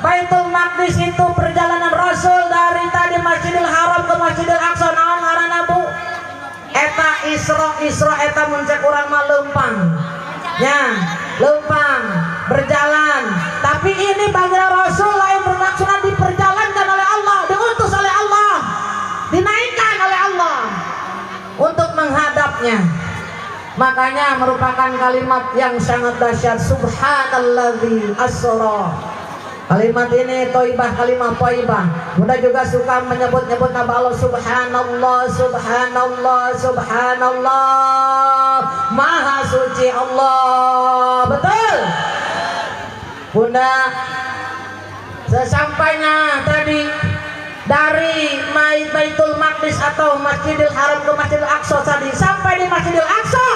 [SPEAKER 1] Baitul Maqdis itu perjalanan Rasul dari tadi Masjidil Haram ke Masjidil Aqsa, naon ngaranna bu? Eta Isra, Isra eta mun cek urang mah leumpang. Ya, leumpang, berjalan. Tapi ini baginda Rasul lain bermaksudna diperjalankan oleh Allah, diutus oleh Allah, dinaikkan oleh Allah untuk menghadapnya. Makanya merupakan kalimat yang sangat dahsyat, subhanalladzi asra. Kalimat ini toibah, kalimat toibah. Bunda juga suka menyebut-nyebut nama Allah, subhanallah, subhanallah, subhanallah, maha suci Allah. Betul Bunda. Sesampainya tadi dari Baitul Maqdis atau Masjidil Haram ke Masjidil Aqsa tadi, sampai di Masjidil Aqsa,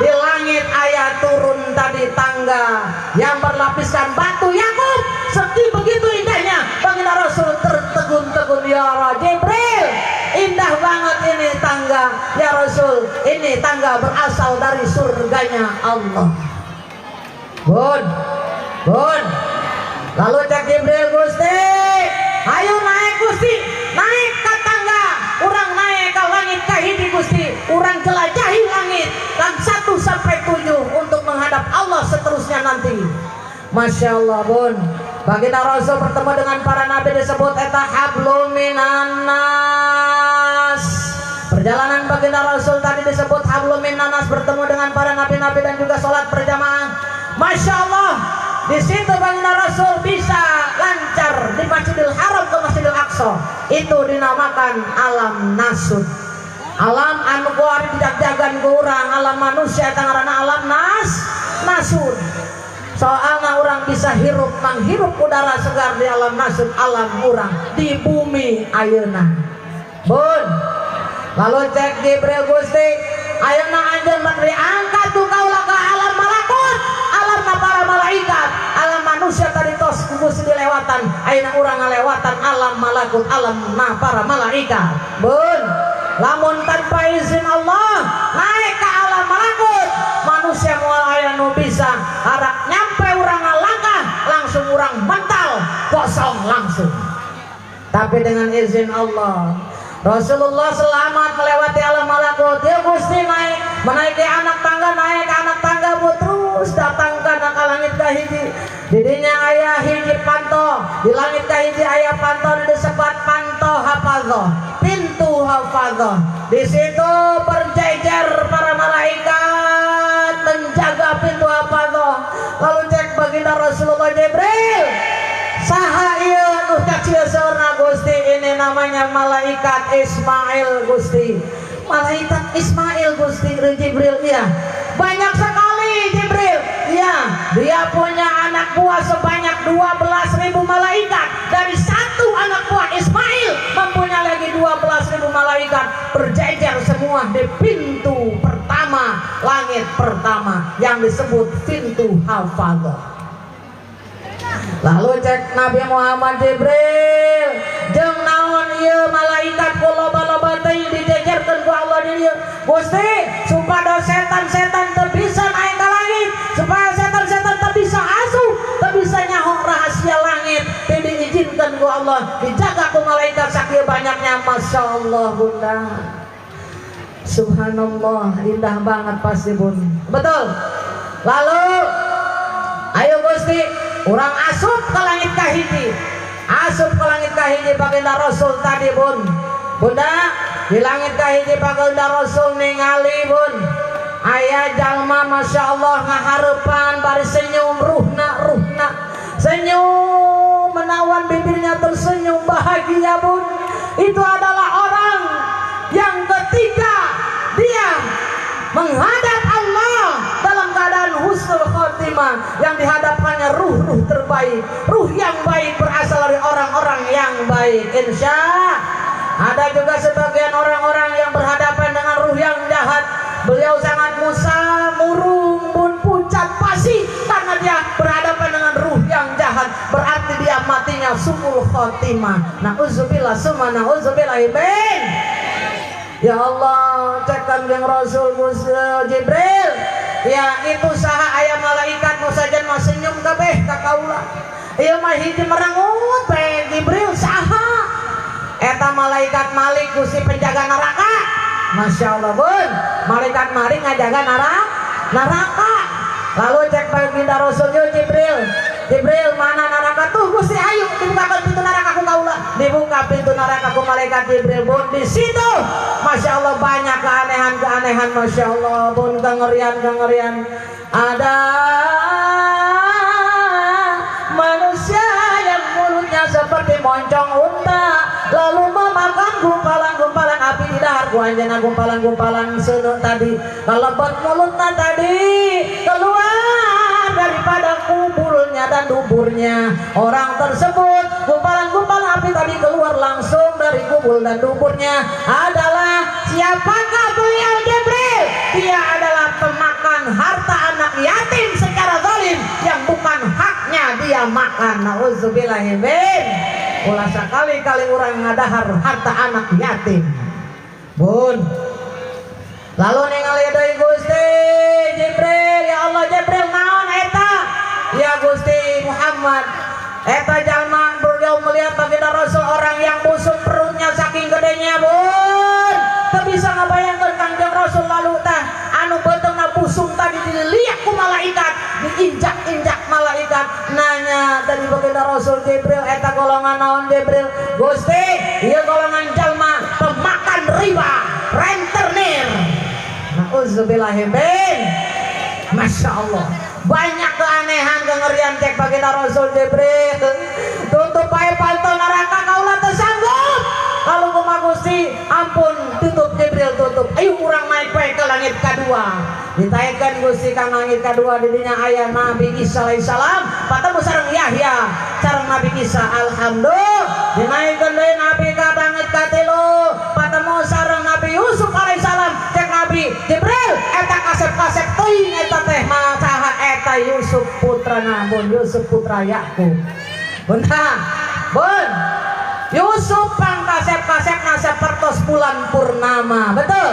[SPEAKER 1] di langit ayat turun tadi tangga yang berlapisan batu Yakub. Seperti begitu indahnya baginda Rasul tertegun-tegun, ya Jibril, indah banget ini tangga ya Rasul, ini tangga berasal dari surganya Allah. Bun, bun. Lalu cek Jibril, Gusti, ayo naik Gusti, naik ke tangga, urang naik ke langit kahiji Gusti, urang jelajahi langit dan 1 sampai 7 untuk menghadap Allah seterusnya nanti. Masya Allah bun, baginda Rasul bertemu dengan para nabi disebut eta hablum minannas. Perjalanan baginda Rasul tadi disebut hablum minannas, bertemu dengan para nabi-nabi dan juga sholat berjamaah. Masya Allah, di situ baginda Rasul bisa lancar di Masjidil Haram ke Masjidil Aqsa. Itu dinamakan alam nasud. Alam anu kuari dijagjagan ku urang, alam manusia eta ngaranna alam nasud. Soalna orang bisa hirup manghirup udara segar di alam nasud, alam urang di bumi ayeuna. Bun, lalu cek Jibril, Gusti, ayeuna anjeun mah diangkat ku kaula ka alam malakut, alam para malaikat, alam manusia tadi tos ku Gusti dilewatan, ayeuna urang ngalewatan alam malakut, alam para malaikat. Bun, lamun tanpa izin Allah naik ke alam malakut, manusia moal aya nu bisa harak nyampe urang ngalangkah langsung urang mental kosong langsung. Tapi dengan izin Allah Rasulullah selamat melewati alam malakut. Ya Gusti naik, menaiki anak tangga, naik anak tangga bu, terus datang ke langit kahiji. Didinya ayah hiji panto, di langit kahiji ayah panto disebut panto hafadzah, pintu hafadzah. Di situ berjejer para malaikat menjaga pintu hafadzah. Lalu cek baginda Rasulullah, Jibril, saha ieu nu kacil saurna Gusti, ini namanya malaikat Ismail Gusti. Malaikat Ismail Gusti, Jibril, iya. Banyak sekali Jibril. Iya, dia punya anak buah sebanyak 12.000 malaikat. Dari satu anak buah Ismail mempunyai lagi 12.000 malaikat, berjejer semua di pintu pertama, langit pertama yang disebut pintu hafadzah. Lalu cek Nabi Muhammad, Jibril, jeung naon ieu malaikat ku loba-loba teuing dijejerkeun ku Allah di dieu. Gusti, supados setan-setan teu bisa naik ka langit, supaya setan-setan teu bisa asup, teu bisa nyaho rahasia langit, teu diizinkan ku Allah, dijaga ku malaikat sakieu banyaknya. Masya Allah bunda, subhanallah, indah banget pasti bun. Betul. Lalu ayo Gusti, urang asup ke langit kahiji, asup ke langit kahiji baginda Rasul tadi bun. Bunda, di langit kahiji baginda Rasul ningali bun, ayah jalma masya Allah ngaharepan bari senyum, ruhna ruhna senyum menawan bibirnya tersenyum bahagia bun. Itu adalah orang Yang ketiga, dia menghadap Allah dalam keadaan husnul khotimah, yang dihadapkannya ruh-ruh terbaik. Ruh yang baik berasal dari orang-orang yang baik. Insya ada juga sebagian orang-orang yang berhadapan dengan ruh yang jahat. Beliau sangat musam, murung, pun pucat pasi karena dia berhadapan dengan ruh yang jahat. Berarti dia matinya suul khotimah. Na'udzubillah summa na'udzubillah min. Ya Allah, cek Kanjeng Rasul Jibril. Ya itu saha aya malaikat nu sajen mah senyum kabeh ka kaula. Ieu mah hiji merengut bae Jibril saha? Eta malaikat Malik Gusti penjaga neraka. Masya Allah bun, malaikat Malik ngajaga neraka. Lalu cek baginda Rasul Jibril, Jibril mana neraka tuh Gusti, ayo dibukakan pintu neraka ku kaula. Dibuka pintu neraka ku malaikat Jibril bun. Di situ Masya Allah banyak keanehan-keanehan, Masya Allah bun, kengerian-kengerian. Ada manusia yang mulutnya seperti moncong unta, lalu memakan gumpalan-gumpalan api di dahar ku anjeunna, gumpalan-gumpalan seuneu tadi kalebet mulutna tadi keluar daripada kuburnya dan duburnya orang tersebut. Gumpalan-gumpalan api tadi keluar langsung dari kubur dan duburnya. Adalah siapakah beliau Jibril? Dia adalah pemakan harta anak yatim secara zalim yang bukan haknya dia makan. Nauzubillahi min. Ulah sekali-kali orang ngadahar harta anak yatim. Bun. Lalu ningali deui Gusti Jibril, ya Allah Jibril naon eta? Ya Gusti Muhammad, eta jalma. Beliau melihat baginda Rasul orang yang busuk perutnya saking gedenya bun. Teu bisa ngabayangkeun Kangjeng Rasul lalu tah anu beuteungna busung tadi diliak ku malaikat, diinjak-injak malaikat. Nanya tadi baginda Rasul Jibril, eta golongan naon Jibril? Gusti, ieu golongan jalma pemakan riba, rentenir. Nauzubillahi min. Masya Allah, banyak keanehan kengerian cek baginda Rasul Jibril. Tutup bae pantol neraka kaula teu sanggup. Kalau kumaha Gusti, ampun tutup Jibril tutup. Ayo urang naik bae ke langit kadua. Ditaekkeun Gusti ka langit kadua, di dinya aya Nabi Isa alaihissalam patemu sareng Yahya sareng Nabi Isa. Alhamdulillah. Dinaikkeun deui Nabi ka langit katilu patemu sareng Nabi Yusuf alaihissalam. Cek Nabi Jibril, eta kasep-kasep teuing eta teh mah saha? Eta Yusuf putra Nabun, Yusuf putra Yakub. Benar bun, Yusuf pang kasep-kasepna sapertos bulan purnama. Betul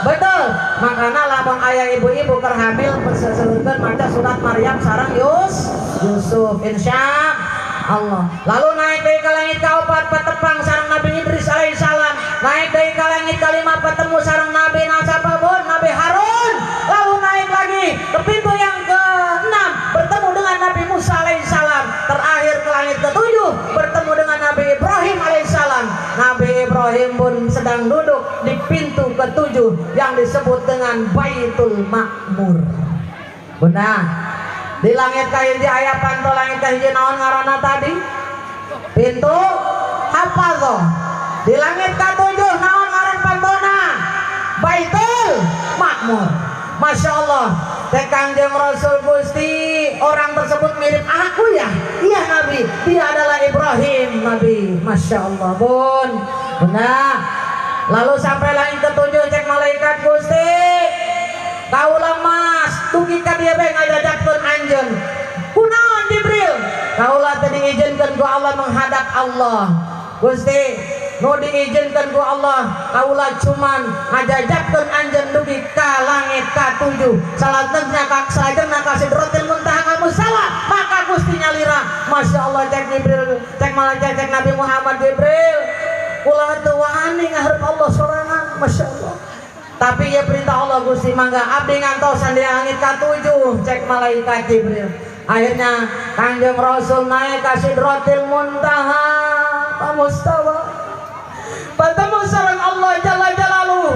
[SPEAKER 1] betul. Makana lamun aya ibu-ibu keur hamil seseueurkeun maca surat Maryam sareng Yusuf, insya Allah. Lalu naik deui ka langit kaopat patepang sareng Nabi Idris alaihissalam. Naik deui ka langit kalima patemu sareng Nabi Nasaba bun, Nabi Harun. Lalu naik lagi ke pintu yang ke-6 bertemu dengan Nabi Musa alaihissalam. Terakhir ke langit ke-7 bertemu dengan Nabi Ibrahim alaihissalam. Nabi Ibrahim pun sedang duduk di pintu ke-7 yang disebut dengan Baitul Makmur. Benar. Di langit kahiji aya panto langit kahiji naon ngaranna tadi? Pintu Hafazah. Di langit ka-7 naon ngaran pantona? Baitul Makmur. Masya Allah. Teh Kangjeng Rasul Gusti, orang tersebut mirip aku ya? Iya Nabi, dia adalah Ibrahim Nabi. Masya Allah bun. Benar. Lalu sampai langit ke-7 cek malaikat Gusti, kaula mas dugi ka dieu bae ngajajakkeun anjeun. Kunaon Jibril? Kaula teh diizinkeun ku Allah menghadap Allah. Gusti, nu diizinkan ku Allah, kaula cuman ngajajakkeun anjeun dugi ka langit ka-7. Salajengna ka salajengna ka Sidratil Muntaha ka musala, maka Gusti nyalira. Masya Allah cek Jibril, cek malaikat, cek Nabi Muhammad Jibril. Kula teu wani ngaharep Allah sorangan, Masya Allah. Tapi ya perintah Allah Gusti mangga abdi ngantosan di langit ka-7 cek malaikat Jibril. Akhirnya Kangjeng Rasul naik ka Sidratil Muntaha mustawa. Bertemu sareng Allah Jalla Jalaluh.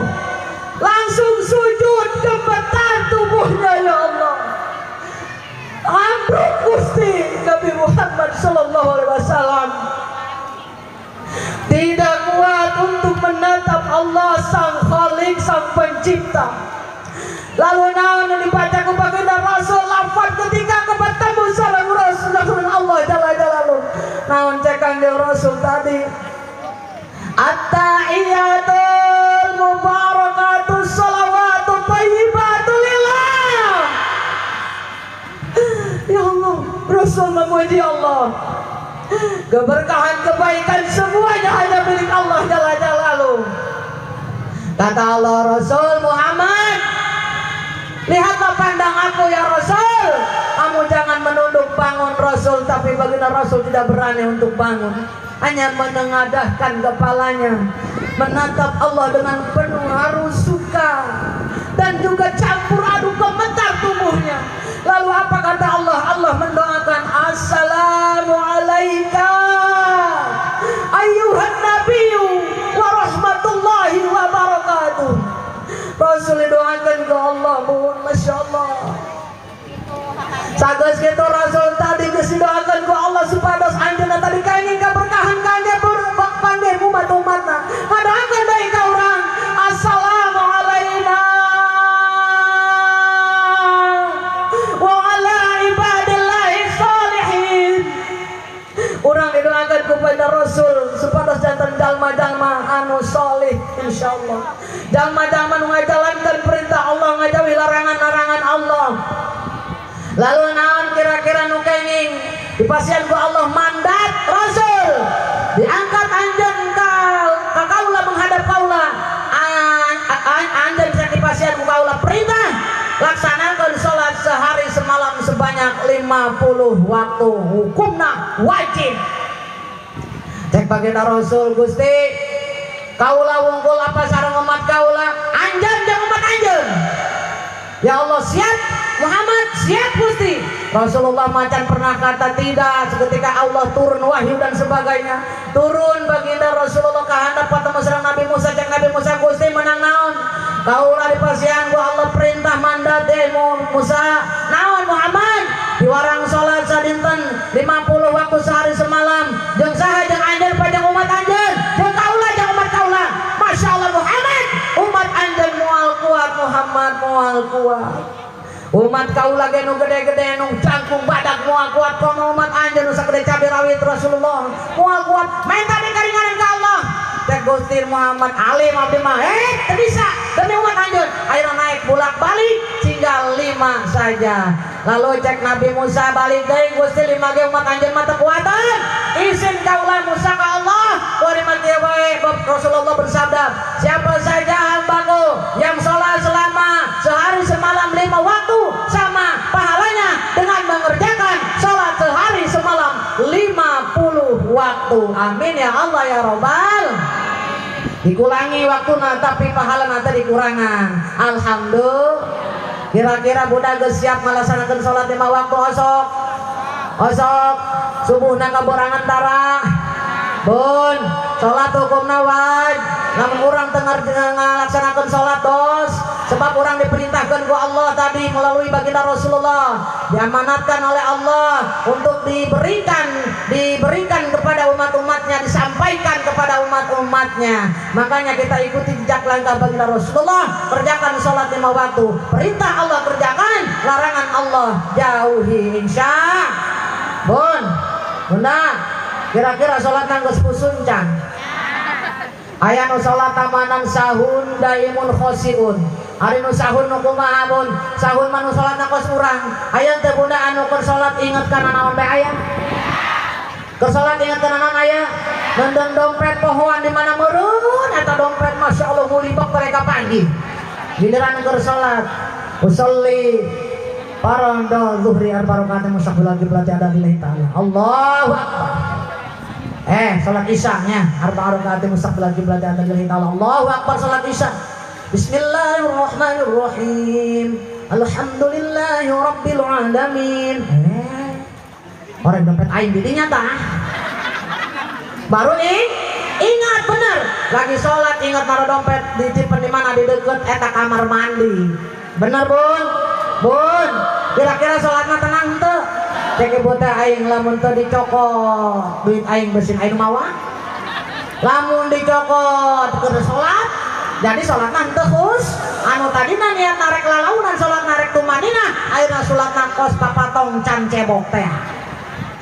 [SPEAKER 1] Langsung sujud gemetar tubuhnya ya Allah. Ambruk Gusti Nabi Muhammad sallallahu alaihi wasallam. Tidak kuat untuk menatap Allah. Allah sang Khalik sang pencipta. Lalu naon yang dibaca ku baginda Rasul lafaz ketika bertemu sareng Rasul Allah jalla jalaluh. Naon cek Kangjeng Rasul tadi? At-tahiyatul mubarakatus sholawatut thayyibatul lillah. Ya Allah, Rasul memuji Allah. Keberkahan kebaikan semuanya hanya milik Allah jalla jalaluh. Kata Allah, Rasul Muhammad, lihatlah pandang aku ya Rasul. Kamu jangan menunduk bangun Rasul. Tapi baginda Rasul tidak berani untuk bangun, hanya menengadahkan kepalanya, menatap Allah dengan penuh haru suka dan juga campur aduk gemetar tubuhnya. Lalu apa kata Allah? Allah mendoakan, assalamualaikum ayyuhan nabiyyu wa rahmatullahi wa barakatuh. Rasul didoakan ke Allah, mohon masya Allah. Sageus kitu Rasul tadi geus didoakan ku Allah supados anjeunna tadi kenging keberkahan kangge panggih umat-umatna. Ngadoakeun deui ka urang, assalamu alaina wa ala ibadillahi sholihin. Urang didoakan kepada Rasul supados janten jalma-jalma anu solih insyaallah. Jalma-jalma nu ngajalankeun perintah Allah, ngajauhi larangan-larangan Allah. Lalu naon kira-kira nu kenging dipasihan ku Allah mandat Rasul diangkat anjeun ka kaula menghadap kaula, anjeun bisa dipasihan ku kaula perintah laksanakan sholat sehari semalam sebanyak 50 waktu, hukumna wajib. Cek baginda Rasul, Gusti kaula wungkul apa sareng umat kaula, anjeun jeung umat anjeun. Ya Allah siap Muhammad, siap Gusti. Rasulullah macan pernah kata tidak seketika Allah turun wahyu dan sebagainya. Turun baginda Rasulullah ke handap ketemu sareng Nabi Musa, cek Nabi Musa, Gusti menang naon? Kaula dipasihan ku Allah perintah mandat deh Musa. Naon Muhammad? Diwarang salat sadinten 50 waktu sehari semalam. Jeung saha jeung anjeun pajang umat anjeun, jeung kaula jeung umat kaula. Masya Allah Muhammad, umat anjeun moal kuat Muhammad moal kuat. Umat kaula ge nu gede-gede nu jangkung badak moal kuat, komo umat anjeun nu sagede cabe rawit Rasulullah moal kuat. Minta dikaringanan ka Allah. Cek Gusti Muhammad alim abdi mah, teu bisa demi umat anjeun. Akhirnya naik bolak-balik tinggal 5 saja. Lalu cek Nabi Musa balik deui, Gusti 5 ge umat anjeun mah teu kuatan. Izin kaula Musa ka Allah. Wae Rasulullah bersabda, siapa saja hambaku yang sholat selama sehari semalam 5 waktu sama pahalanya dengan mengerjakan sholat sehari semalam 50 waktu. Amin ya Allah ya Robbal. Dikurangi waktu tapi pahala nanti dikurangan. Alhamdulillah. Kira-kira budak geus siap ngalaksanakeun sholat 5 waktu osok? Osok subuhna kaborangan tara. Bun, sholat hukumna wajib. Namun urang teu ngalaksanakeun sholat dos, sebab urang diperintahkan ku Allah tadi melalui baginda Rasulullah, diamanatkan oleh Allah untuk diberikan kepada umat-umatnya, disampaikan kepada umat-umatnya. Makanya kita ikuti jejak langkah baginda Rasulullah, kerjakan sholat 5 waktu. Perintah Allah kerjakan, larangan Allah jauhi insya. Bun, bunda, kira-kira sholat nanggus pusun can? Aya nu sholat tamanan sahun daimun khosiun. Ari nu sahun nu kumaha bun? Sahun mah nu sholatna kos urang. Aya teu bunda anu keur sholat inget kana naon bae aya? Keur sholat inget kana naon aya? Nendeng dompet pohoan di mana meureun eta dompet masya Allah ngulibak mereka pagi. Giliran keur sholat usolli faranda zuhri arba rakaat mustaqbilal qiblati ada lillahi ta'ala. Allahu akbar. Salat isya-nya arba rakaat mustaqbilal qiblati ada lillahi ta'ala. Allahu akbar salat isya. Bismillahirrahmanirrahim. Alhamdulillahi rabbil alamin. Orang dompet aing didinya tah. Baru ingat bener lagi sholat ingat naruh dompet disimpen di mana, di deket eta kamar mandi. Bener bun? Bun, kira-kira sholatnya tenang teu? Cek ibu teh aing lamun teu dicokot duit aing bersin aing mawa. Lamun dicokot keur sholat Jadi salatna henteu khus. Anu tadina niat narek lalaunan salat narek tumanina, ayeuna salatna kos papatong can cebok teh.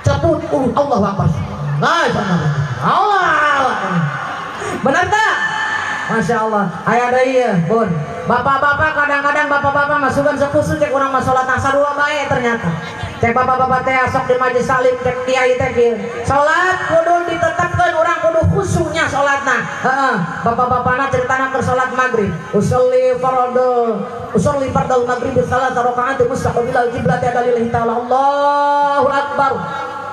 [SPEAKER 1] Ceput Allahu akbar. La ilaha Allah. Benar tak? Masya Allah. Aya deui ieu, Bun. Bapak-bapak kadang-kadang bapak-bapak masukan sekhusus cek urang mah salat sarua bae ternyata. Cek bapak-bapak teh sok di majelis salim cek kiai teh kieu. Salat kudu ditetapkeun urang kudu khusyuknya salatna. Heeh, bapak-bapakna ceritana keur salat maghrib. Usolli fardhu, usolli fardhu maghrib bi salat rakaat mustaqbilal qiblat lillahi ta'ala. Allahu akbar.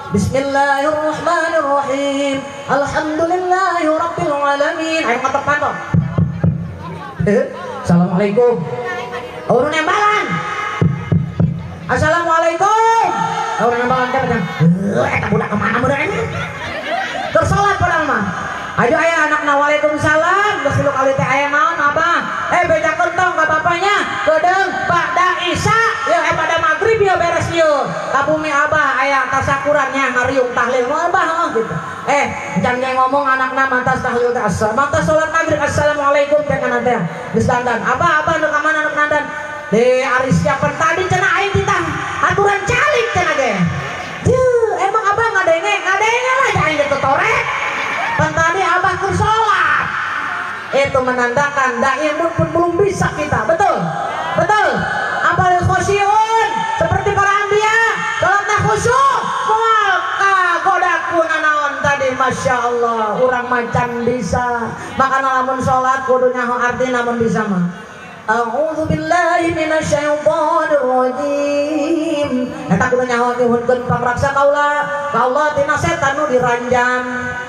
[SPEAKER 1] Bismillahirrahmanirrahim. Alhamdulillahi rabbil alamin. Ayo ngetok panto. Assalamualaikum. Urun nembalan. Assalamualaikum. Urun nembalan teh pedang. Eta budak kemana budak ini? Keur salat padahal mah. Ayo aya anakna waalaikumsalam. Geus tilu kali teh aya naon abah? Bejakeun tong ka bapaknya. Kedeung ba'da isya ya pada maghrib ya beres ieu. Ka bumi abah aya tasakurannya ngariung tahlil mau abah heuh gitu. Jangan ge ngomong anakna mantas tahlil teh asal. Mantas salat maghrib assalamualaikum teh kana teh. Geus dandan. Abah abah nu ka mana nu dandan? De ari siapan tadi cenah aing titah aturan calik cenah ge. Jeuh, emang abah ngadenge? Ngadenge lah aing teh torek. Pan tadi abah keur salat. Itu menandakan dai pun belum bisa kita. Betul? Betul. Apalagi khusyun seperti para anbiya, salatna khusyuk, moal kagoda ku nanaon tadi Masya Allah, urang macan bisa. Maka lamun salat kudu nyaho arti lamun bisa mah. A'udzu billahi minasyaitonir rajim. Eta kudu nyaho nyuhunkeun pangraksa kaula ka Allah tina setan nu diranjam.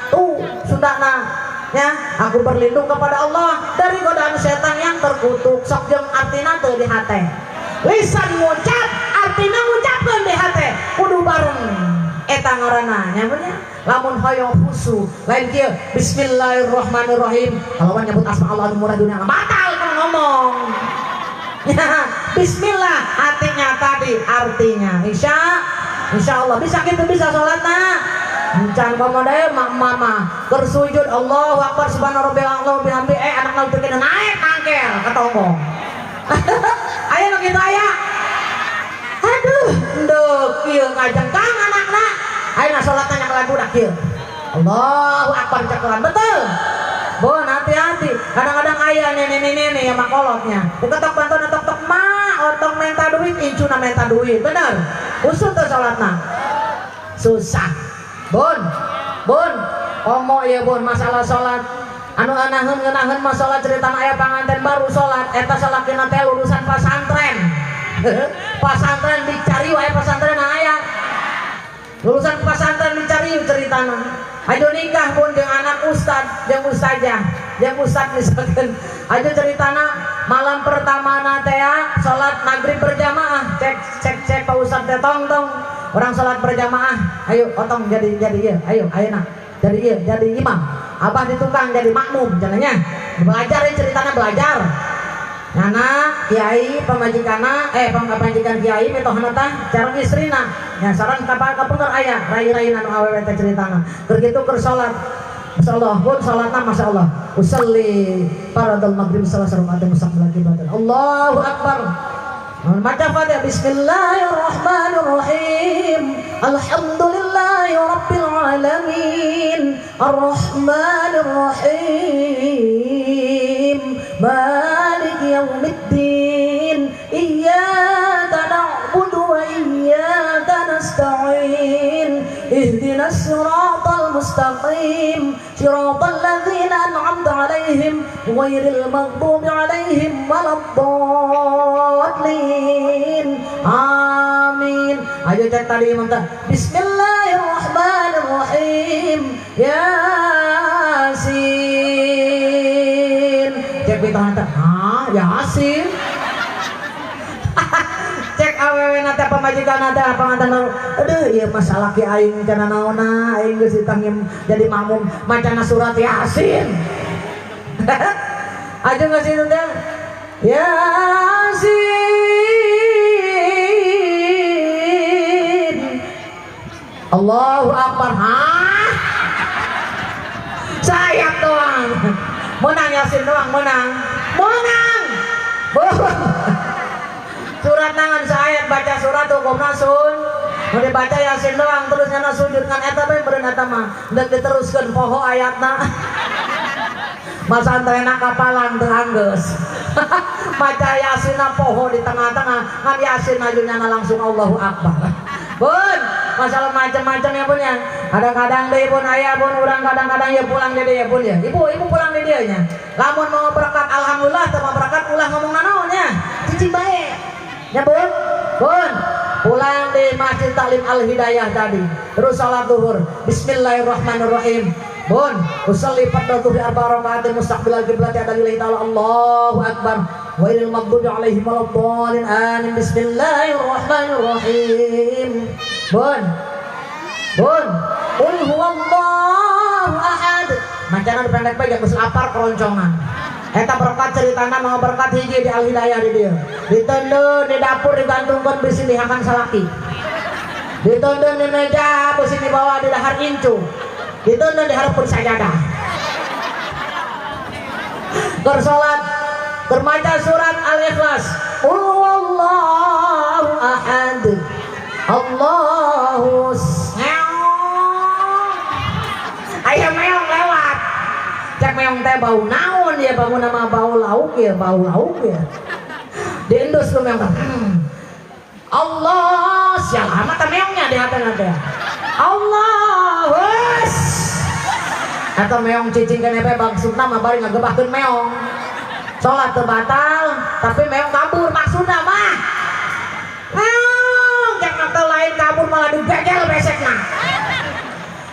[SPEAKER 1] Tuh Sundana ya, aku berlindung kepada Allah dari godaan setan yang terkutuk. Sok jeung artina teu di hate. Lisan ngucap, artina ngucapkeun di hate, kudu bareng. Eta ngaranna nya nya. Lamun hoyong khusyuk, lain kieu bismillahirrahmanirrahim. Kalau nyebut asma Allah anu murah dunia batal kalau ngomong. Ya, bismillah artinya tadi artinya. Insya Allah bisa gitu bisa salatna. Encan komo deui mak mama keur sujud Allahu akbar subhana rabbil a'la bihamdi anak nalutkeun naik tangkel ka tonggo. Aya nu kitu aya. Aduh, ndek kieu ngajengkang anakna. Ayeuna salatna nyakelan budak kieu. Allahu akbar cakelan betul. Bon hati-hati. Kadang-kadang aya nenek-nenek yang makolotnya. Diketok bantuan tok-tok ma, otong minta duit, incuna minta duit. Bener. Usut teu salatna. Susah. Bon, bon, omo ya bon masalah sholat. Anu anaheun ngeunaheun masalah cerita aya panganten baru sholat. Eta salakina teh lulusan pasantren. Pasantren dicari wae pasantren aya. Lulusan pasantren dicari ceritana. Ayo nikah pun jeung anak ustad, jeung ustazah, jeung ustad misalkan. Ayo ceritana malam pertama na teh sholat maghrib berjamaah. Cek cek cek Pak Ustad teh tong tong. Orang sholat berjamaah, ayo otong jadi iya, ayo ayo nak jadi iya, jadi imam. Abah di tukang jadi makmum, jalannya belajar ya ceritanya belajar. Nana kiai pamajikanna, pamajikan kiai mitohana tah sareng istrina. Ya sareng kapengar aya rai-rai anu awewe teh ceritana. Keur kitu keur salat. Masyaallah, pun salatna masyaallah. Usalli faradul maghrib salat rakaat mustaqbil qiblat. Allahu akbar. Baca Fatihah bismillahirrahmanirrahim. Alhamdulillahi rabbil alamin. Arrahmanir rahim. Maliki yaumiddin. Iyyaka na'budu wa iyyaka nasta'in. Ihdinas siratal mustaqim. Siratal ladzina an'amta 'alaihim ghairil maghdubi 'alaihim waladdallin. Amin. Ayo cek tadi imam teh. Bismillahirrahmanirrahim. Yasin. Cek pitahan teh. Ah, Yasin. Cek awewe na teh pamajikan teh panganten. Aduh, ieu masalah ki aing cenah naonna, aing geus ditangim jadi makmum macana surat Yasin. Aja geus itu teh. Yasin. Allahu akbar. Hah? Sayap doang. Menang Yasin doang menang. Menang. Surat nangan seayat baca surat hukumna sun. Mun dibaca Yasin doang terus nyana sujud ngan eta bae beureun eta mah. Deuk diteruskeun poho ayatna. Masantrenna kapalan teu anggeus. Baca Yasinna poho di tengah-tengah ngan Yasin aju nyana langsung Allahu Akbar. Bun, masalah macam-macam ya bun ya. Kadang-kadang deh bun ayah bun urang kadang-kadang ya pulang di dia bun ya. Ibu, ibu pulang di dia nya. Lamun mau berkat alhamdulillah teu mau berkat ulah ngomong nanaon nya. Cicing bae. Ya bun, bun. Pulang di Masjid Taklim Al Hidayah tadi. Terus salat zuhur. Bismillahirrahmanirrahim. Bun, usolli fardhu dhuhri arba'a raka'atin mustaqbilal qiblati ada lillahi ta'ala Allahu akbar. Wa ilal maghdubi alaihim waladdallin. Amin. Bismillahirrahmanirrahim. Bun. Bun, qul huwallahu ahad. Macana pendek bae geus lapar keroncongan. Eta berkat ceritana mau berkat hiji di Al Hidayah di dieu. Diteundeun di dapur digantungkeun bisi dihakan salaki. Diteundeun di meja bisi dibawa di dahar incu. Diteundeun di hareupeun sajadah. Keur salat, keur maca surat Al-Ikhlas. Qul huwallahu ahad. Allahu aya meong lewat. Cek meong teh bau naon ya bangun nama bau lauk ya, bau lauk ya. Diendus lu meong teh. Allah, sial amat meongnya di hati teh. Allah, wes. Atau meong cicing keneh bae maksudna mah bari ngagebahkeun meong. Salat teu batal, tapi meong kabur maksudna mah. Meong cek mah lain kabur malah digegel besekna.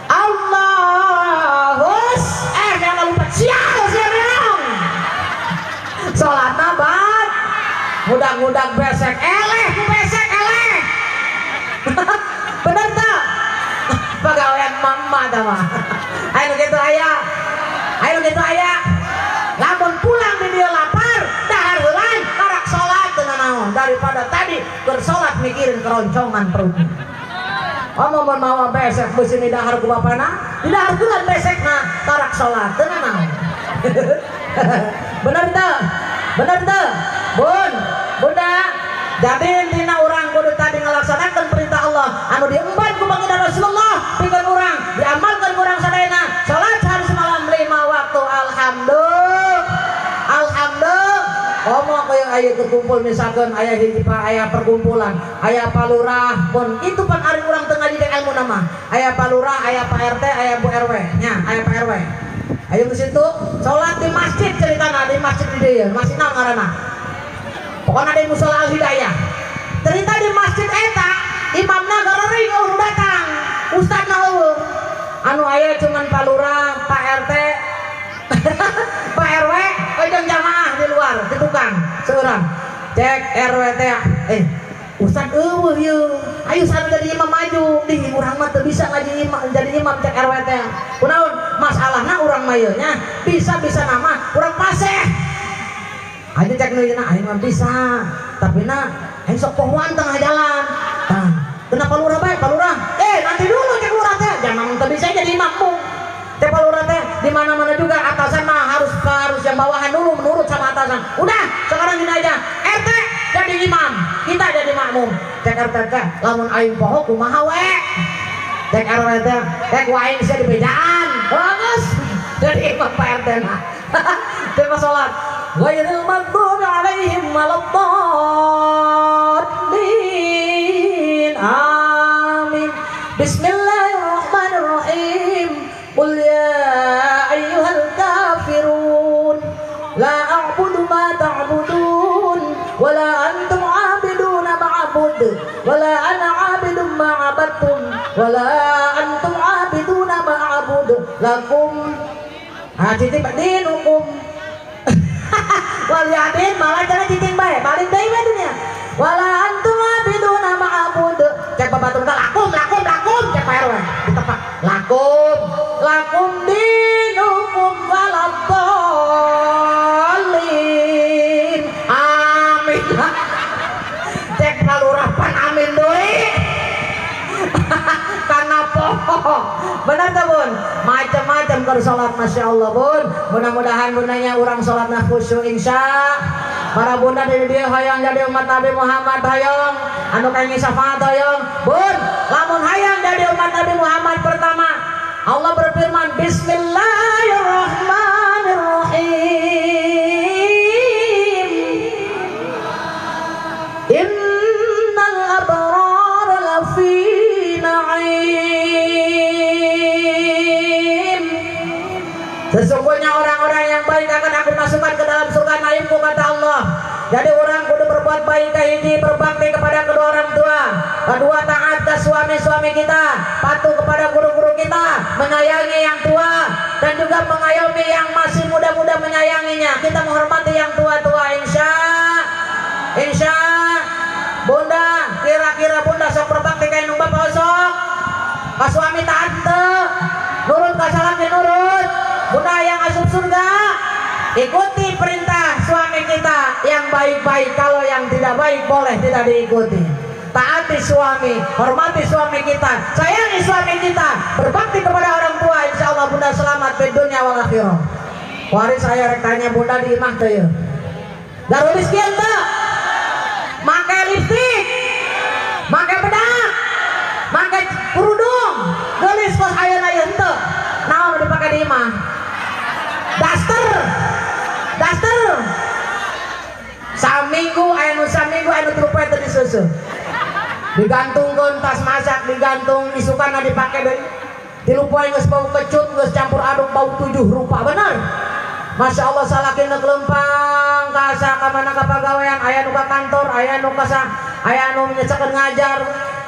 [SPEAKER 1] Allahus jangan lupa sial sial meong. Salatna bat mudah-mudah besek eleh ku besek eleh. Bener tak? Pegawaian mama tah mah. Ayo gitu aya. Ayo gitu aya. Lamun pulang di dia lapar, dahar heulan karak salat teu nanaon daripada tadi bersolat mikirin keroncongan perutnya. Oh mun mawa besek beusi di dahar ku bapana, di dahar heulan besekna karak salat teu nanaon. Bener teu? Bener teu? Bun, bunda. Jadi intina urang kudu tadi ngalaksanakeun perintah Allah anu diemban ku baginda Rasulullah pikeun urang, diamalkeun ku urang sadayana. Salat sehari semalam 5 waktu alhamdulillah. Alhamdulillah. Komo kaya aya kekumpul misalkan aya hiji aya perkumpulan, aya palurah pun itu pan ari urang teu ngaji ilmu nama. Aya palurah, aya Pak RT, aya Bu RW nya, aya Pak RW. Ayo ke situ, salat di masjid ceritana di masjid di dieu, masjid naon ngaranna? Pokoknya ada musola Al Hidayah. Cerita di masjid eta, imamna garering eueuh datang, ustadna eueuh. Anu aya cuman palurah, Pak RT, Pak RW, jeung jamaah di luar, di tukang, seurang. Cek RW teh, ustad eueuh ieu. Ayo sana jadi imam maju. Dih urang mah teu bisa ngaji imam, jadi imam cek RW teh. Kunaon? Masalahna urang mah ieu nya, bisa-bisa nama urang paseh. Ayo cek nu ieu aing mah bisa, tapi na aing sok pohoan tengah jalan. Tah, kenapa lurah bae, Pak Lurah? Nanti dulu cek lurah teh, jangan teu bisa jadi imammu. Cek Pak Lurah teh di mana-mana juga atasan mah harus yang bawahan dulu menurut sama atasan. Udah, sekarang gini aja. RT jadi imam, kita jadi makmum. Cek RT teh, lamun aing poho kumaha we? Cek RW teh, cek wae bisa dibejaan. Bagus. Jadi imam Pak RT mah. Terima salat. Ghairil maghdubi alaihim waladdallin. Amin. Bismillahirrahmanirrahim. Qul ya ayyuhal kafirun la a'budu ma ta'budun wa la antum 'abiduna ma a'bud wa la ana 'abidun ma 'abadtum wa la antum 'abiduna ma a'bud lakum cicing dinukum wal yadin malah cara cicing bae balik deui we dunya wala antum 'abiduna ma a'bud cek babatur lakum lakum lakum cek Pak RW ditepak lakum lakum dinukum waladdallin. Amin. Cek palurah pan amin deui. Karena poho. Benar teu Bun? Macam-macam keur salat Masya Allah bun. Mudah-mudahan bundanya urang salatna khusyuk insya. Para bunda di dieu hoyong jadi umat Nabi Muhammad hoyong, anu kenging syafaat hoyong. Bun, lamun hayang jadi umat Nabi Muhammad pertama, Allah berfirman Bismillahirrahmanirrahim. Innal abrara lafi na'im. Sesungguhnya orang-orang yang baik akan aku masukkan ke dalam surga naimku, kata Allah. Jadi orang kudu berbuat baik kahiji, berbakti kepada kedua orang tua, kedua taat ke suami-suami kita, patuh kepada guru-guru kita, menyayangi yang tua dan juga mengayomi yang masih muda-muda menyayanginya. Kita menghormati yang tua-tua insya. Insya. Bunda, kira-kira bunda sok berbakti ka indung bapa sok? Ka suami taat teu? Nurut ka salaki nurut? Bunda yang asup surga, ikuti perintah suami kita yang baik-baik. Kalau yang tidak baik boleh tidak diikuti. Taati suami, hormati suami kita, sayangi suami kita, berbakti kepada orang tua. Insya Allah bunda selamat di dunia wal akhirah. Waris saya rek tanya bunda di imah teu yeuh. Garulis kieu teu? Make lipstik, make bedak, make kerudung, geulis kos ayeuna ieu henteu. Naon dipake di imah? Daster, daster. Saminggu aya nu saminggu aya nu 3 poe teu disusu. Digantungkeun tas masak, digantung isukana dipake deui. 3 poe geus bau kecut, geus campur aduk bau 7 rupa, bener. Masya Allah salaki nu lempang ka mana ka pagawean, aya nu ka kantor, aya nu ka aya nu nyesekeun ngajar,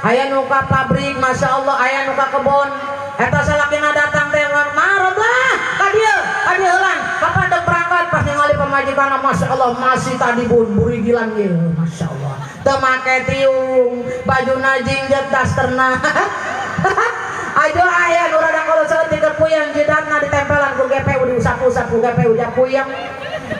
[SPEAKER 1] aya nu ka pabrik, Masya Allah aya nu ka kebon. Eta salakina datang teh marot lah ka dieu heulan, kapan dek berangkat pas ningali pamajikanna Masya Allah masih tadi bun burigilan ieu, Masya Allah. Teu make tiung, bajuna jingjet dasterna. Ajo aya nu rada kalau saeutik keur puyeng jidatna ditempelan ku GPU diusap-usap ku GPU ja puyeng.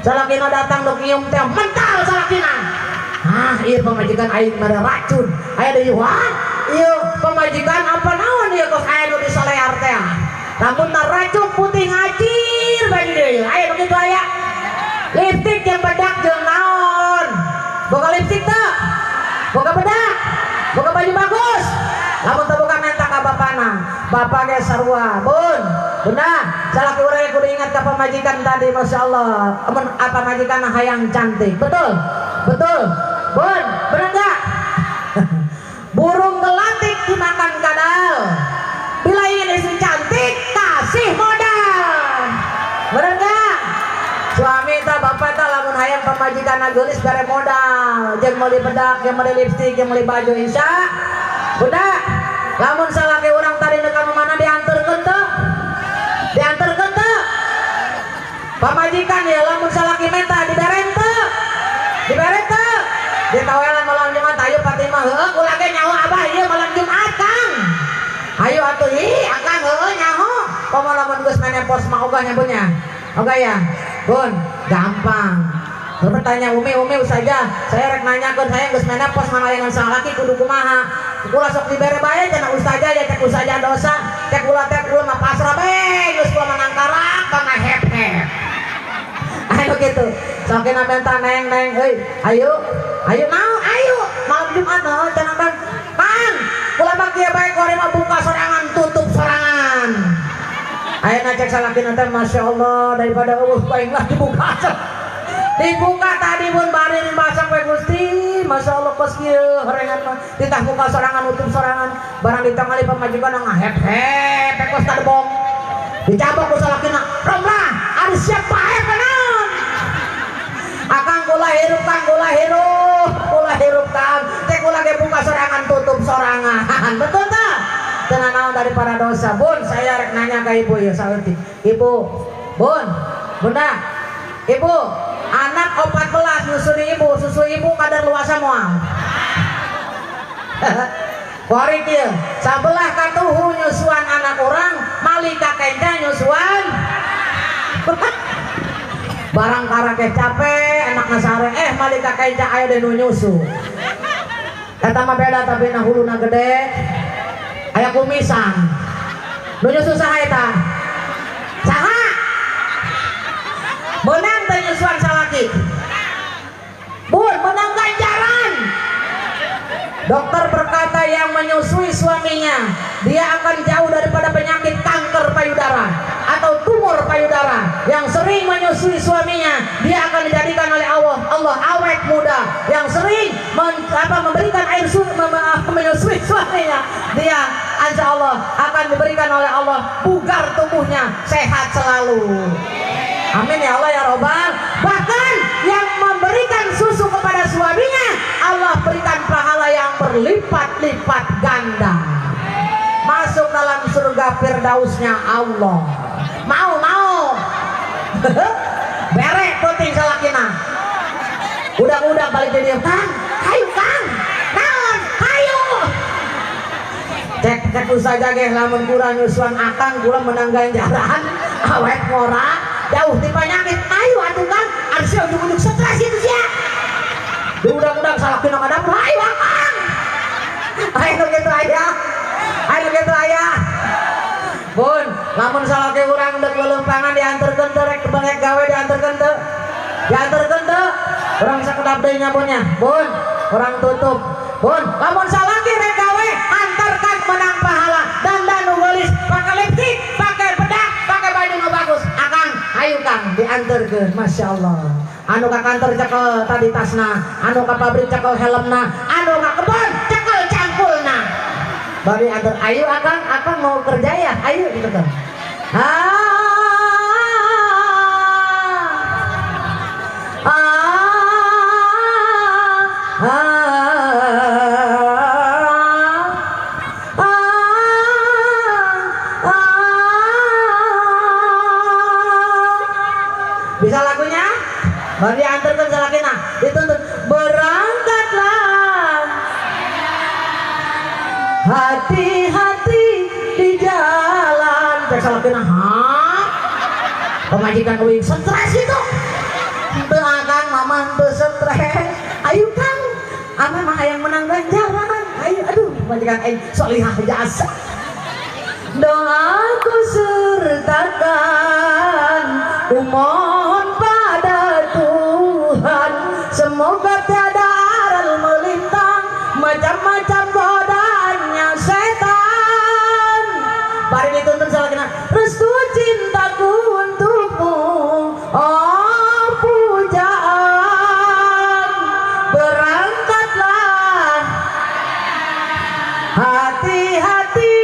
[SPEAKER 1] Salakina datang dok nyium teh mental salakina. Ah, ieu pamajikan aing mah racun. Aya deui wah, ieu pamajikan apa naon ieu kos aya nu disolear teh. Rambutna racun putih ngacir baju deui. Aya nu kitu aya. Liptik jeung bedak jeung naon? Boga liptik teu? Boga bedak? Boga baju bagus? Lamun teu boga menta ka bapana. Bapak ge sarua. Bun, bunda, salaki urang kudu ingat ka pamajikan tadi, Masya Allah. Amun apa majikan hayang cantik. Betul? Betul. Bun, bener enggak? Burung gelatik dimakan kadal. Bila ingin istri cantik, kasih modal. Bener enggak? Suami ta bapak ta lamun hayang pamajikan geulis bare modal, jeung meuli bedak, jeung meuli lipstik, jeung meuli baju insya. Bunda, lamun salaki urang tadi nu ka mana dianterkeun teu? Dianterkeun teu? Pamajikan ya lamun salaki menta diberen teu? Diberen teu? Ditawelan malam Jumat, ayo Fatimah heueuh kula ge nyaho abah ieu malam Jumat Kang. Ayo atuh ih akang heueuh nyaho. Komo lamun geus menepos mah ogah nya bun nya. Ogah ya? Bun, gampang. Bertanya Umi, Umi saja, saya rek nanyakeun saya geus menepos ngalayangan salaki kudu kumaha. Kula sok dibere bae cenah ustazah ya cek ustazah dosa, cek kula teh kula mah pasrah bae geus kula mah nangkarak pangahep-hep. Ayo gitu. Sok kena minta neng neng euy, ayo. Ayo naon ayo malam Jumat naon cenah Kang. Kang, kula mah kieu bae kuari mah buka sorangan tutup sorangan. Ayeuna cek salakina teh Masya Allah daripada eueuh bae lah dibuka. Dibuka tadi pun bari dimasak we Gusti, Masya Allah kos kieu horengan mah ditah buka sorangan tutup sorangan, barang ditangali pamajikan ngahep-hep kos tadebong. Dicabok ku salakina, "Romlah, ari siap paeh naon?" Akang kula hirup, Kang kula hirup, kula hirup Kang. Teh kula ge buka sorangan tutup sorangan. Betul tak? Teu naon daripada dosa. Bun, saya rek nanya ka ibu ya saeutik. Ibu, bun, bunda, ibu, anak 14 nyusui ibu, susu ibu kadar luasa moal. Kuari kieu, sabelah katuhu nyusuan anak orang, malika kenca nyusuan. Barang karake capek, enak ngasare, malika kenca aya deui nu nyusu. Eta mah beda tapi na huluna gede. Aya kumisan. Nu nyusu saha eta? dia akan jauh daripada penyakit kanker payudara atau tumor payudara. Yang sering menyusui suaminya, dia akan dijadikan oleh Allah Allah awet muda. Yang sering memberikan air susu, menyusui suaminya, dia insya Allah akan diberikan oleh Allah bugar tubuhnya, sehat selalu. Amin ya Allah ya Robbal. Bahkan yang memberikan susu kepada suaminya, Allah berikan pahala yang berlipat-lipat ganda, masuk dalam surga firdausnya Allah. Mau mau berek penting salakina, udah-udah balik jadi, "Kang, hayu Kang, naon, hayu." Cek cek saja ge, lamun kurang nyusuan akang kurang menang ganjaran, awet ngora, jauh di penyakit. Ayo atuh Kang, ari ujung-ujung stres itu sia. Udah-udah salakina ka dapur, "Ayo Akang." Ayo gitu aya, ayo gitu aya. Bun, lamun salaki urang dek leuleumpangan dianterkeun teu? Rek bangek gawe dianterkeun teu? Dianterkeun teu? Urang sakedap deui nya, Bun, nya. Bun, urang tutup. Bun, lamun salaki rek gawe, antarkan, menang pahala. Dandan nu geulis, pake lipstick, pake bedak, pake baju nu bagus. "Akang, ayo Kang," dianterkeun. Masya Allah. Anu ka kantor cekel tadi tasna, anu ka pabrik cekel helmna, anu ka kebon cekel cangkulna. Bari antar, "Ayo Akang, Akang mau kerja ya, ayo," gitu kan. Ah, ah, ah, ah, ah. Bisa lagunya? Bari antarkan salakina, dituntut, "Berangkatlah, hati-hati di jalan." Cek salakina, "Hah? Pamajikan uing stres itu." "Henteu Akang, Mama henteu stres. Ayo Kang, Amah mah hayang menang ganjaran. Ayo." Aduh, pamajikan aing solihah jasa. Doaku sertakan, ku mohon pada Tuhan, semoga tiada aral melintang, macam-macam godaannya setan. Bari dituntun salakina, "Restu cintaku untukmu, oh pujaan. Berangkatlah, hati-hati."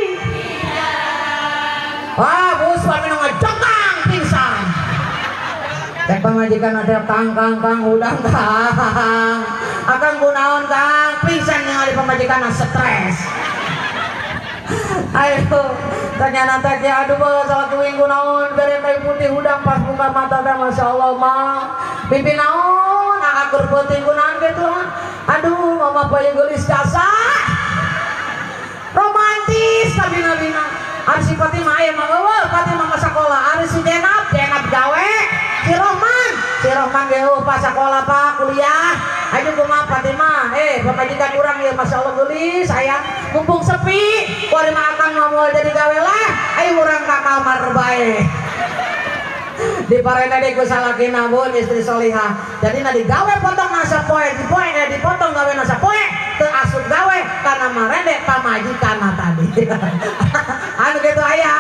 [SPEAKER 1] Wah, bu, suami nu ngejongkang pingsan. Cek pamajikan ada, "Kang, Kang, Kang, udah Kang." "Akang kunaon Kang?" Pingsan yang ada pamajikan stres. Ayo, ternyata teh, "Aduh, bos, salah kuing kunaon bere kayu putih hudang pas buka mata teh, masya Allah mah. Mimpi naon, akur peuting kunaon gitu. Aduh, Mama bayi geulis jasa." Romantis kabina-bina. Ari si Fatimah aya mah eueuh, Fatimah mah sakola. Ari si Jenab, Jenab gawe. Si Rohman, si Rohman ge eueuh, pas sakola, Pak, kuliah. Ayo kumaha Fatimah? Eh, pamajikan urang ieu masya Allah geulis sayang. Mumpung sepi, kuari mah akang mah moal jadi gawe lah. Ayo urang ka kamar bae. Di parena deui ku salakina, Bun, istri solihah. Jadi na digawe potong nasa poe, dipoe dipotong gawe nasa poe, teu asup gawe karena marende pamajikanna tadi. Anu gitu aya.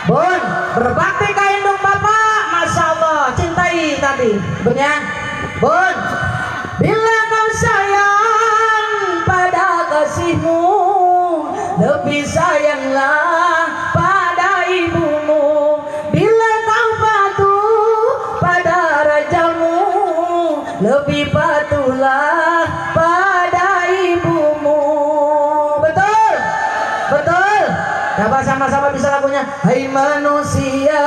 [SPEAKER 1] Bun, berbakti ka indung bapak, masya Allah, cintai tadi. Bun ya. Bun, bila kau sayang pada kasihmu, lebih sayanglah pada ibumu. Bila kau patuh pada rajamu, lebih patuhlah pada ibumu. Betul? Betul? Coba sama-sama bisa lagunya. Hai manusia,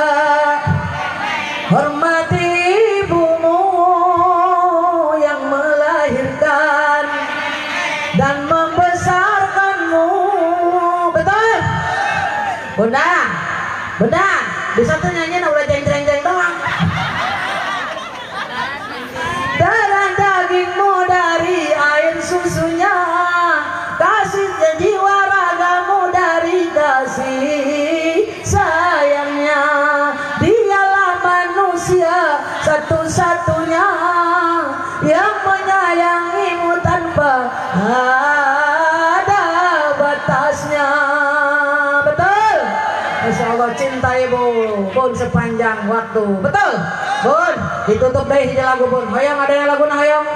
[SPEAKER 1] hormati ibumu yang melahirkan dan membesarkanmu. Betul? Bunda, Bunda, bisa tuh nyanyi udah jeng-jeng-jeng doang. Darah dagingmu dari air susunya, kasih jiwa ragamu dari kasih sayangnya. Dialah manusia satu-satunya yang menyayangimu tanpa ada batasnya. Bun sepanjang waktu. Betul? Bun, ditutup deh hiji lagu bun. Hoyong ada yang lagu nah hoyong?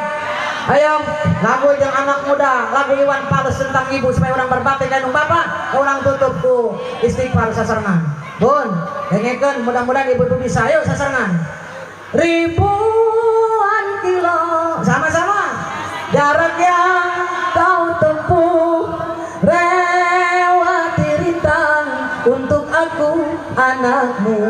[SPEAKER 1] Hoyong, lagu yang anak muda, lagu Iwan Fals tentang ibu supaya orang berbakti dan bapak, orang tutup ku istighfar sasarengan. Bun, dengekeun mudah-mudahan ibu-ibu bisa. Ayo sasarengan. Ribuan kilo sama-sama jarak yang kau tempuh, lewati rintang untuk aku anakmu.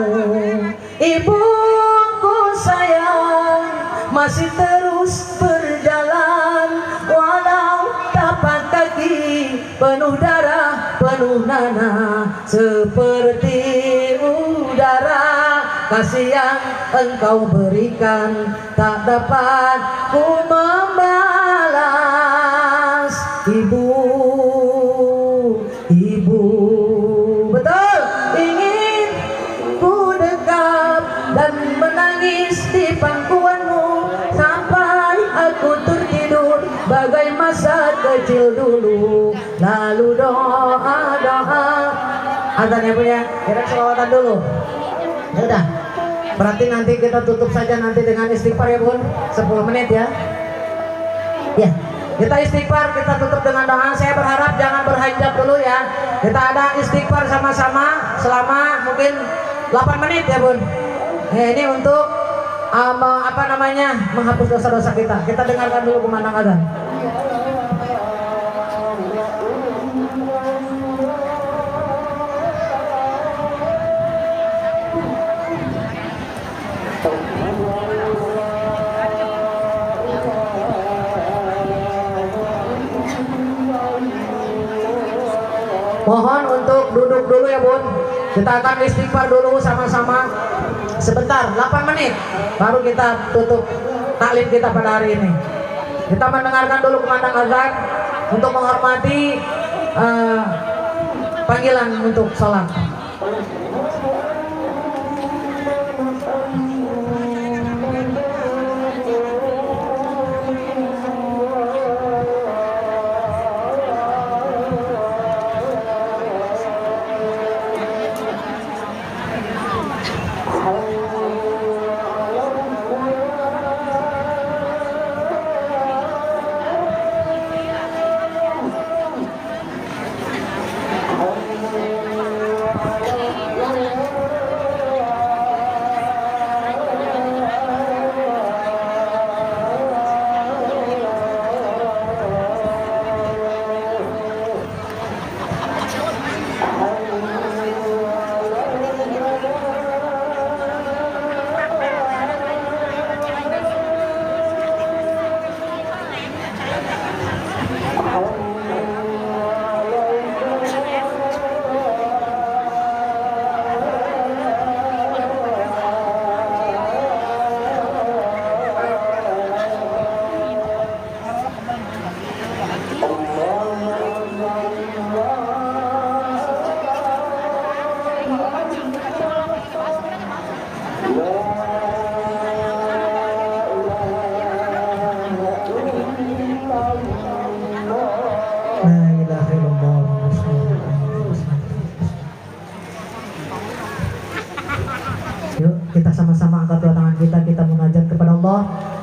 [SPEAKER 1] Ibuku sayang masih terus berjalan, walau tapak kaki penuh darah penuh nanah, seperti udara kasih yang engkau berikan tak dapat ku membalas. Ibu, ibu, betul, ingin ku dekap dan menangis di pangkuanmu sampai aku tertidur bagai masa kecil dulu. Lalu doa doa azan ya Bu ya, kira selawatan dulu. Ya udah, berarti nanti kita tutup saja nanti dengan istighfar ya Bun, 10 menit ya. Ya, kita istighfar, kita tutup dengan doa. Saya berharap jangan berhajat dulu ya. Kita ada istighfar sama-sama selama mungkin 8 menit ya Bun. Ini untuk apa namanya, menghapus dosa-dosa kita. Kita dengarkan dulu kumandang azan. Mohon untuk duduk dulu ya Bun. Kita akan istighfar dulu sama-sama sebentar, 8 menit baru kita tutup taklim kita pada hari ini. Kita mendengarkan dulu kumandang azan untuk menghormati panggilan untuk sholat.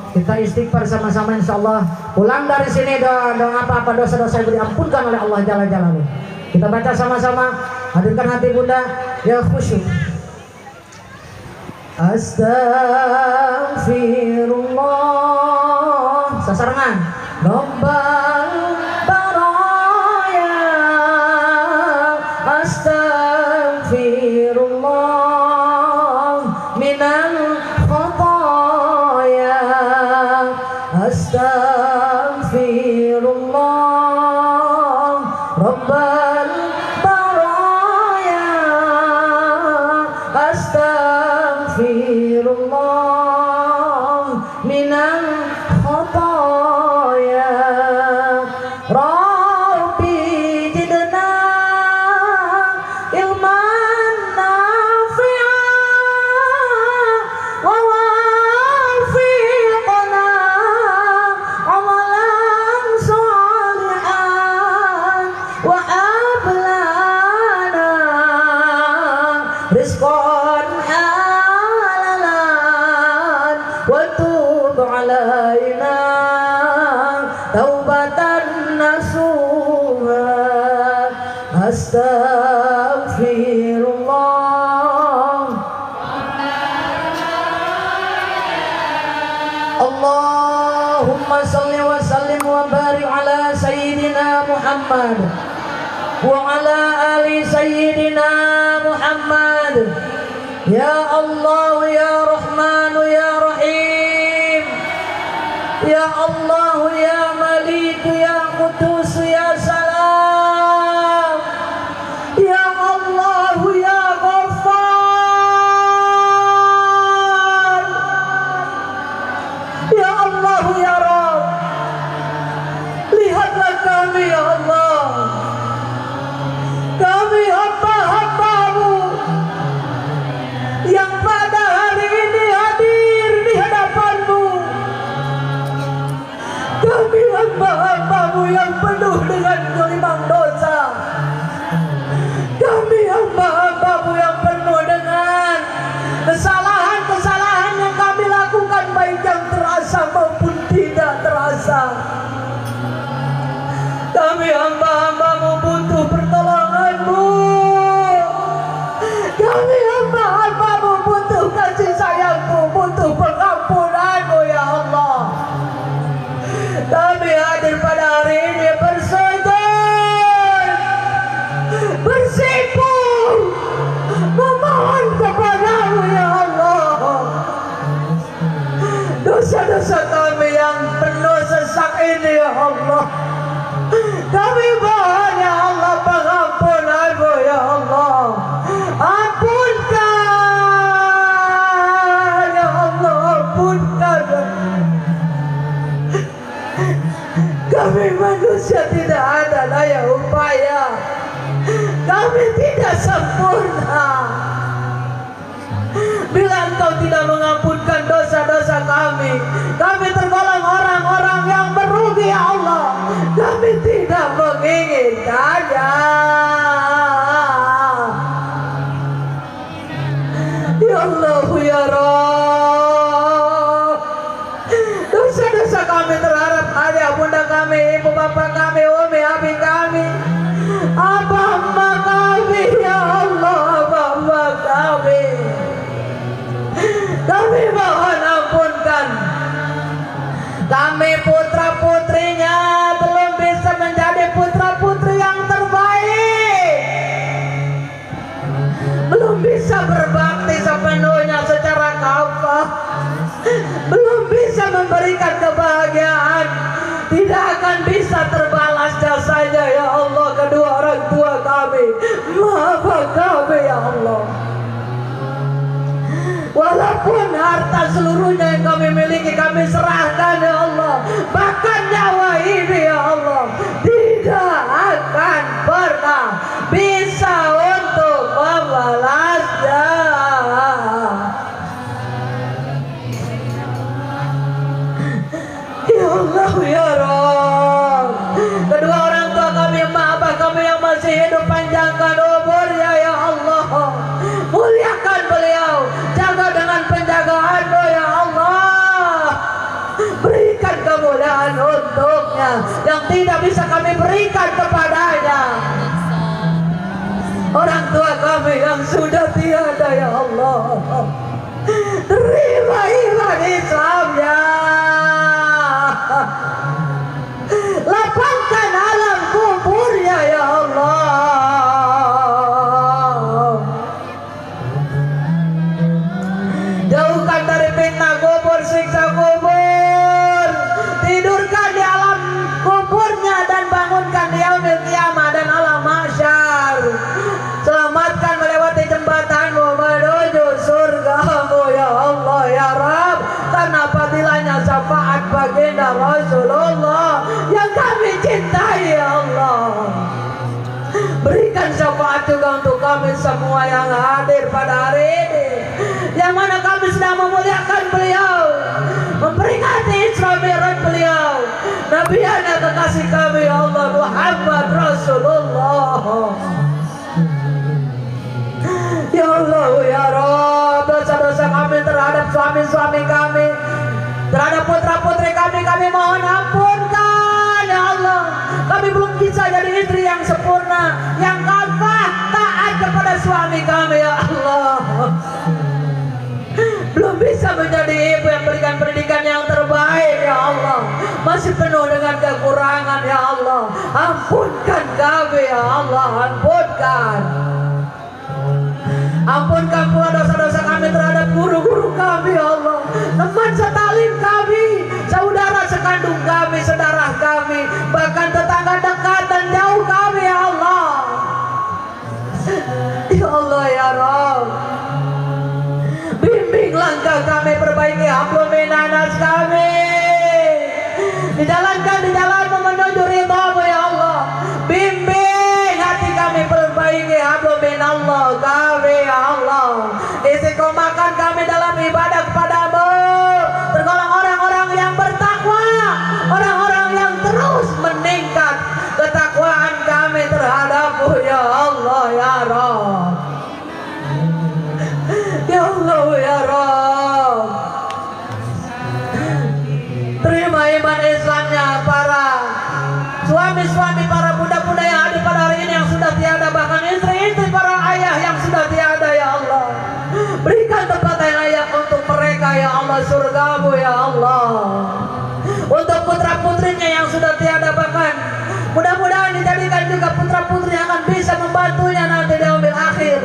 [SPEAKER 1] Kita istighfar sama-sama insyaallah. Pulang dari sini doa apa-apa dosa-dosa ibu diampunkan oleh Allah Jalla Jalaluhu. Kita baca sama-sama, hadirkan hati bunda ya khusyuk. Astaghfirullah. Sasarengan. Rabbal baraya. Astaghfirullah minal khataya. Astaghfirullah Rabbal baraya. Astaghfirullah minal khataya. Rabbi zidna ilman nafi'a wa wafiqna amalan shalihan wa ablana rizqan Astaghfirullah. Allahumma salli wa sallim wa barik ala sayyidina Muhammad wa ala ali sayyidina Muhammad. Ya Allah ya Rahman ya Rahim, ya Allah ya Malik ya Qudus ya Salam, ya Allah ya Ghaffar, ya Allah ya Rabb. Lihatlah kami ya Allah, kami hamba-hambamu yang pada hari ini hadir di hadapanmu. Kami hamba-hambamu yang penuh dengan gelimang dosa. Kami hamba-hambamu yang penuh dengan kesalahan-kesalahan yang kami lakukan, baik yang terasa maupun tidak terasa. Kami hamba-hambamu butuh pertolonganmu. Kami hamba-hambamu butuh kasih sayangmu, butuh pengampunanmu ya Allah. Kami hadir pada hari ini bersujud, bersimpuh, memohon kepadamu ya Allah. Dosa-dosa kami yang penuh sesak ini ya Allah, kami mohon ya Allah pengampunanmu ya Allah. Ampunkan ya Allah, ampunkan. Kami manusia tidak ada daya upaya, kami tidak sempurna. Bila Engkau tidak mengampunkan dosa-dosa kami, kami tergolong orang-orang yang merugi ya Allah. Kami tidak menginginkannya. Ya Allah ya Rabb, dosa-dosa kami terhadap ayah bunda kami, ibu bapak kami, umi abi kami, abah emak kami ya Allah, abah emak kami, kami mohon ampunkan. Kami putra putrinya belum bisa menjadi putra putri yang terbaik, belum bisa berbakti sepenuhnya secara kafah, belum bisa memberikan kebahagiaan, tidak akan bisa terbalas jasanya ya Allah kedua orang tua kami. Maafkan kami ya Allah. Walaupun harta seluruhnya yang kami miliki kami serahkan ya Allah, bahkan nyawa ini ya Allah tidak akan pernah bisa untuk membalasnya. Ya Allah ya Rabb, kedua orang tua kami, emak abah kami yang masih hidup, panjangkan umurnya ya Allah, muliakan beliau, jaga dengan penjagaanmu ya Allah, berikan kemuliaan untuknya yang tidak bisa kami berikan kepadanya. Orang tua kami yang sudah tiada ya Allah, terima iman Islamnya, lapangkan alam kuburnya ya Allah. Jauhkan dari fitnah kubur, siksa kubur, tidurkan di alam kuburnya dan bangunkan di yaumil kiamah dan alam mahsyar. Selamatkan melewati jembatanmu menuju surgamu ya Allah ya Rabb, karena fadilahnya syafaat baginda Rasulullah yang kami cintai ya Allah. Berikan syafaat juga untuk kami semua yang hadir pada hari ini, yang mana kami sedang memuliakan beliau, memperingati Isra Mi'raj beliau, Nabi anak kekasih kami ya Allah Muhammad Rasulullah. Ya Allah ya Rabb, dosa-dosa kami terhadap suami-suami kami, terhadap putra-putri kami, kami mohon ampunkan ya Allah. Kami belum bisa jadi istri yang sempurna, yang kafah. nafkah, taat kepada suami kami ya Allah. Belum bisa menjadi ibu yang berikan pendidikan yang terbaik ya Allah. Masih penuh dengan kekurangan ya Allah. Ampunkan kami ya Allah, ampunkan. Ampunkan pula dosa-dosa kami terhadap guru-guru kami ya Allah, teman setalim kami, saudara sekandung kami, saudara kami, bahkan tetangga dekat dan jauh kami ya Allah. Ya Allah ya Rabb, bimbing langkah kami, perbaiki hablum minannas kami, dijalankan di jalan menuju ridha-Mu ya Allah. Bimbing hati kami, perbaiki hablum minallah kami ya Allah. Istiqomahkan kami dalam ibadah kepadamu, tergolong orang-orang yang bertakwa, orang-orang yang terus meningkat ketakwaan kami terhadapmu ya Allah ya Rabb. Ya Allah ya Rabb, terima iman Islamnya para suami-suami, para bunda-bunda yang hadir pada hari ini yang sudah tiada, bahkan istri-istri para ayah yang sudah tiada ya Allah. Berikan tempat yang layak untuk mereka ya Allah, surgamu ya Allah. Untuk putra-putrinya yang sudah tiada, bahkan mudah-mudahan dijadikan juga putra-putri yang akan bisa membantunya nanti di yaumil akhir.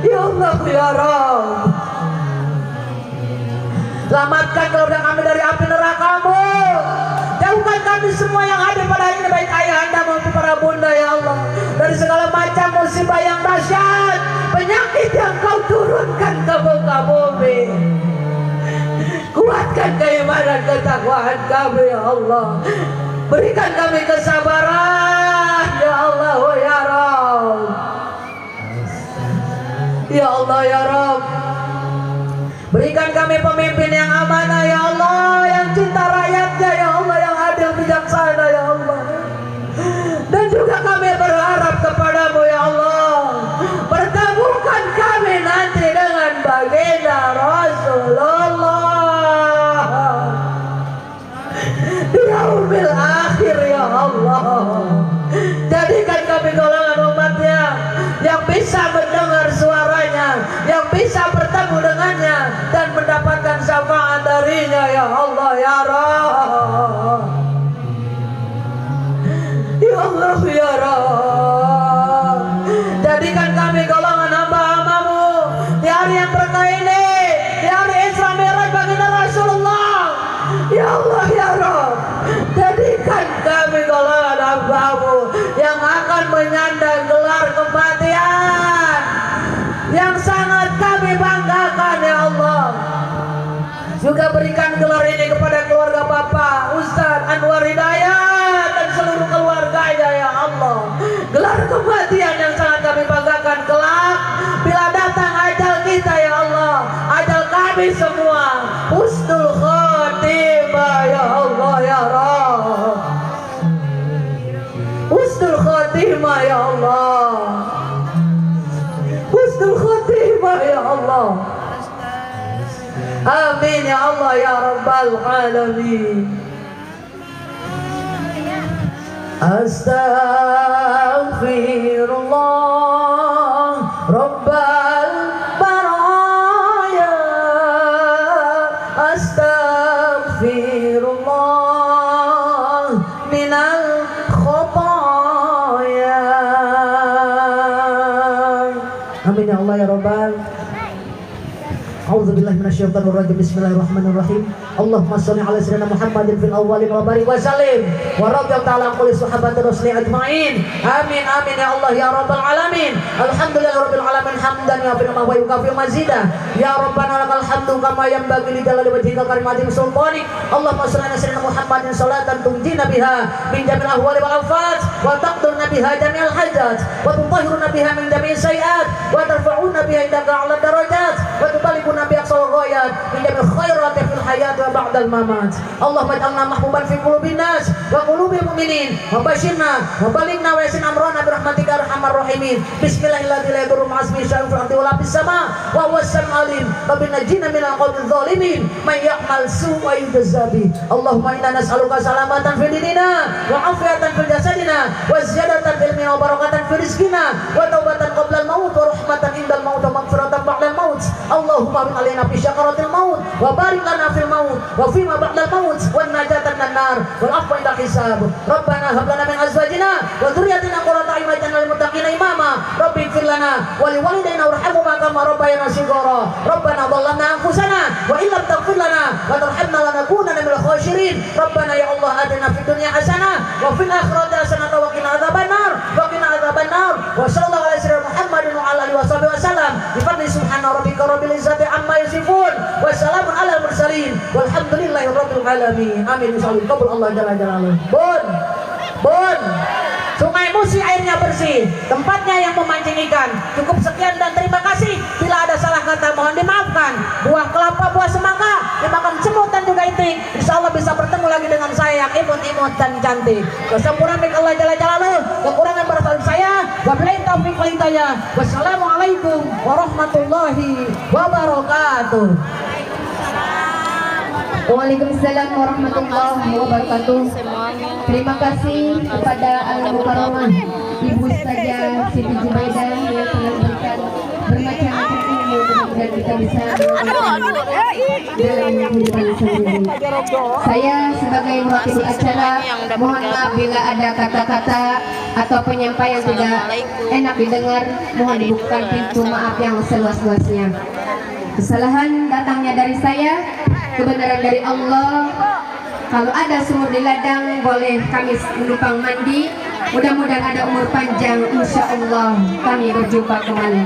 [SPEAKER 1] Ya Allah ya Rabb, selamatkan keluarga kami dari api neraka-Mu. Jauhkan kami semua yang hadir pada hari ini, baik ayah anda maupun para bunda ya Allah, dari segala macam musibah yang dahsyat, penyakit yang Kau turunkan ke muka bumi. Kuatkan keimanan ketakwaan kami ya Allah. Berikan kami kesabaran ya Allah ya Rabb. Ya Allah ya Rabb, berikan kami pemimpin yang amanah ya Allah, yang cinta rakyatnya ya Allah, yang adil bijaksana ya Allah. Dan juga kami berharap kepadamu ya Allah, pertemukan kami nanti dengan baginda Rasulullah di yaumil akhir ya Allah. Jadikan kami golongan umatnya yang bisa mendengar suaranya, yang bisa bertemu dengannya dan mendapatkan syafaat darinya ya Allah ya Rabb. Ya Allah ya Rabb, jadikan kami golongan hamba-hambamu di hari yang berkah ini, di hari Isra Mi'raj baginda Rasulullah. Ya Allah ya Rabb, jadikan kami golongan hamba-Mu yang akan menyandang gelar kematian yang sangat kami banggakan ya Allah. Juga berikan gelar ini kepada keluarga Bapak Ustadz Anwar Hidayat dan seluruh keluarganya ya Allah. Gelar kematian yang sangat kami banggakan kelak bila datang ajal kita ya Allah, ajal kami semua husnul khatimah ya Allah ya Rabb. Husnul khatimah ya Allah. Husnul khatimah ya Allah. Amin ya Allah ya Rabbal alamin. Astaghfirullah Rabbal baraya, astaghfirullah minal khotoya. Amin ya Allah ya Rabbal. A'udzubillahi minasyaitonirrajim. Bismillahirrahmanirrahim. Allahumma sholli ala sayyidina Muhammadin fil awwalin wa barik wa sallim wa radhiyallahu ta'ala an kulli sahabati rasuli ajmain. Amin amin ya Allah ya rabbal alamin. Alhamdulillahi rabbil alamin hamdan ya wa yukafi mazida. Ya rabbana lakal hamdu kama yanbaghi li jalali wajhikal karim azim sultanik. Allahumma sholli ala sayyidina Muhammadin salatan tunjina biha min jami'il ahwali wal afat wa taqdurna biha jami'al hajat wa tutahhiruna biha min jami'is sayiat wa tarfa'una biha indaka a'la darajat wa tubalighuna bi aqsal ghayat min jami'il khairati fil hayat wa ba'da ba'dal mamat. Allahumma ij'alna mahbuban fi qulubin nas wa qulubil mu'minin wa basyirna wa balighna wa yassir amrana bi rahmatika arhamar rahimin. Bismillahirrahmanirrahim. La yadurru ma'asmihi syai'un fil ardi wa la fis sama wa huwas samiul alim. Rabbi najina minal qawmil zalimin may ya'mal su'a yujza bih. Allahumma inna nas'aluka salamatan fid dinina wa afiatan fil jasadina wa ziyadatan fil ilmi wa barakatan fi rizqina wa taubatan qabla al maut wa rahmatan indal maut wa maghfiratan ba'dal maut. Allahumma bin alaina fi syakaratil maut wa barik lana fil maut wa fima ba'dal maut wa najatan minan nar wal afwa indal hisab. Rabbana hab lana min azwajina wa dzurriyyatina qurrata a'yun waj'alna lil muttaqina imama. Rabbi ighfir lana wa liwalidayna warhamhuma kama rabbayana shighara. Rabbana dhalamna anfusana wa illam taghfir lana wa tarhamna lanakunanna minal khasirin. Rabbana ya Allah atina fid dunya hasanah wa fil akhirati hasanah wa qina adzabannar wa qina adzabannar. Wa sallallahu ala sayyidina Muhammadin wa ala alihi washabihi wasallam. Bi fadli subhana rabbika rabbil izzati amma yasifun wa salamun alal mursalin walhamdulillahi rabbil alamin. Amin. Insyaallah qabul Allah jalla jalaluhu. Bun. Bun. Sungai Musi airnya bersih, tempatnya yang memancing ikan. Cukup sekian dan terima kasih. Bila ada salah kata mohon dimaafkan. Buah kelapa, buah semangka dimakan semut dan juga itik. Insya Allah bisa bertemu lagi dengan saya yang imut-imut dan cantik. Kesempurnaan milik Allah jalla jalaluhu, kekurangan berasal saya. Wabillahi taufiq wal hidayah. Wassalamualaikum warahmatullahi wabarakatuh.
[SPEAKER 2] Waalaikumsalam warahmatullahi wabarakatuh. Terima kasih kepada Al-Mukarramah Ibu Ustazah Siti Jubaidah yang telah memberikan bermacam-macam ilmu dan kita bisa dalam kehidupan sehari-hari. Saya sebagai muratibul acara mohon maaf bila ada kata-kata atau penyampaian tidak enak didengar, mohon dibukakan pintu maaf yang seluas-luasnya. Kesalahan datangnya dari saya, kebenaran dari Allah. Kalau ada sumur di ladang, boleh kami menumpang mandi. Mudah-mudahan ada umur panjang, insya Allah kami berjumpa kembali.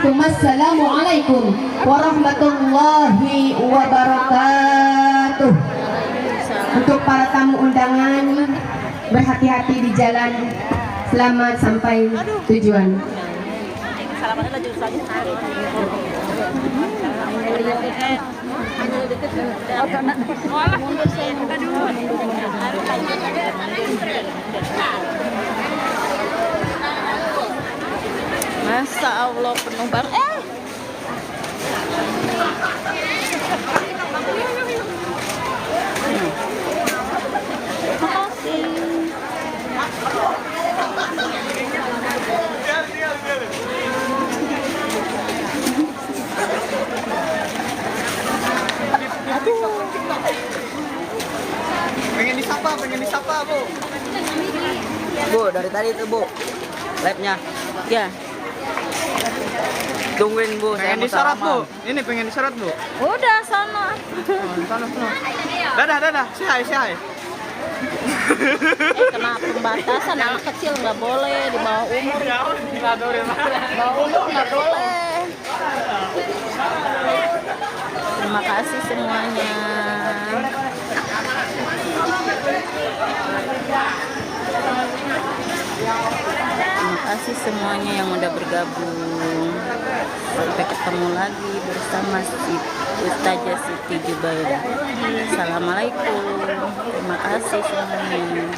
[SPEAKER 2] Wassalamualaikum warahmatullahi wabarakatuh. Untuk para tamu undangan, berhati-hati di jalan. Selamat sampai tujuan.
[SPEAKER 3] Masa Allah penuh banget. Makasih.
[SPEAKER 4] Pengen disapa, Bu.
[SPEAKER 5] Bu, dari tadi itu, Bu. Live-nya.
[SPEAKER 3] Ya.
[SPEAKER 5] Tungguin, Bu.
[SPEAKER 4] Pengen disorot, Bu. Ini pengen disorot, Bu.
[SPEAKER 3] Udah sana.
[SPEAKER 4] Sana, sana. Dadah, dadah. Say hi, say hi.
[SPEAKER 3] Kena pembatasan, anak kecil nggak boleh di bawah umur. Bawah umur nggak boleh. Terima kasih semuanya. Terima kasih semuanya yang udah bergabung. Sampai ketemu lagi bersama si Ustazah Siti Jubaidah. Assalamualaikum. Terima kasih semuanya.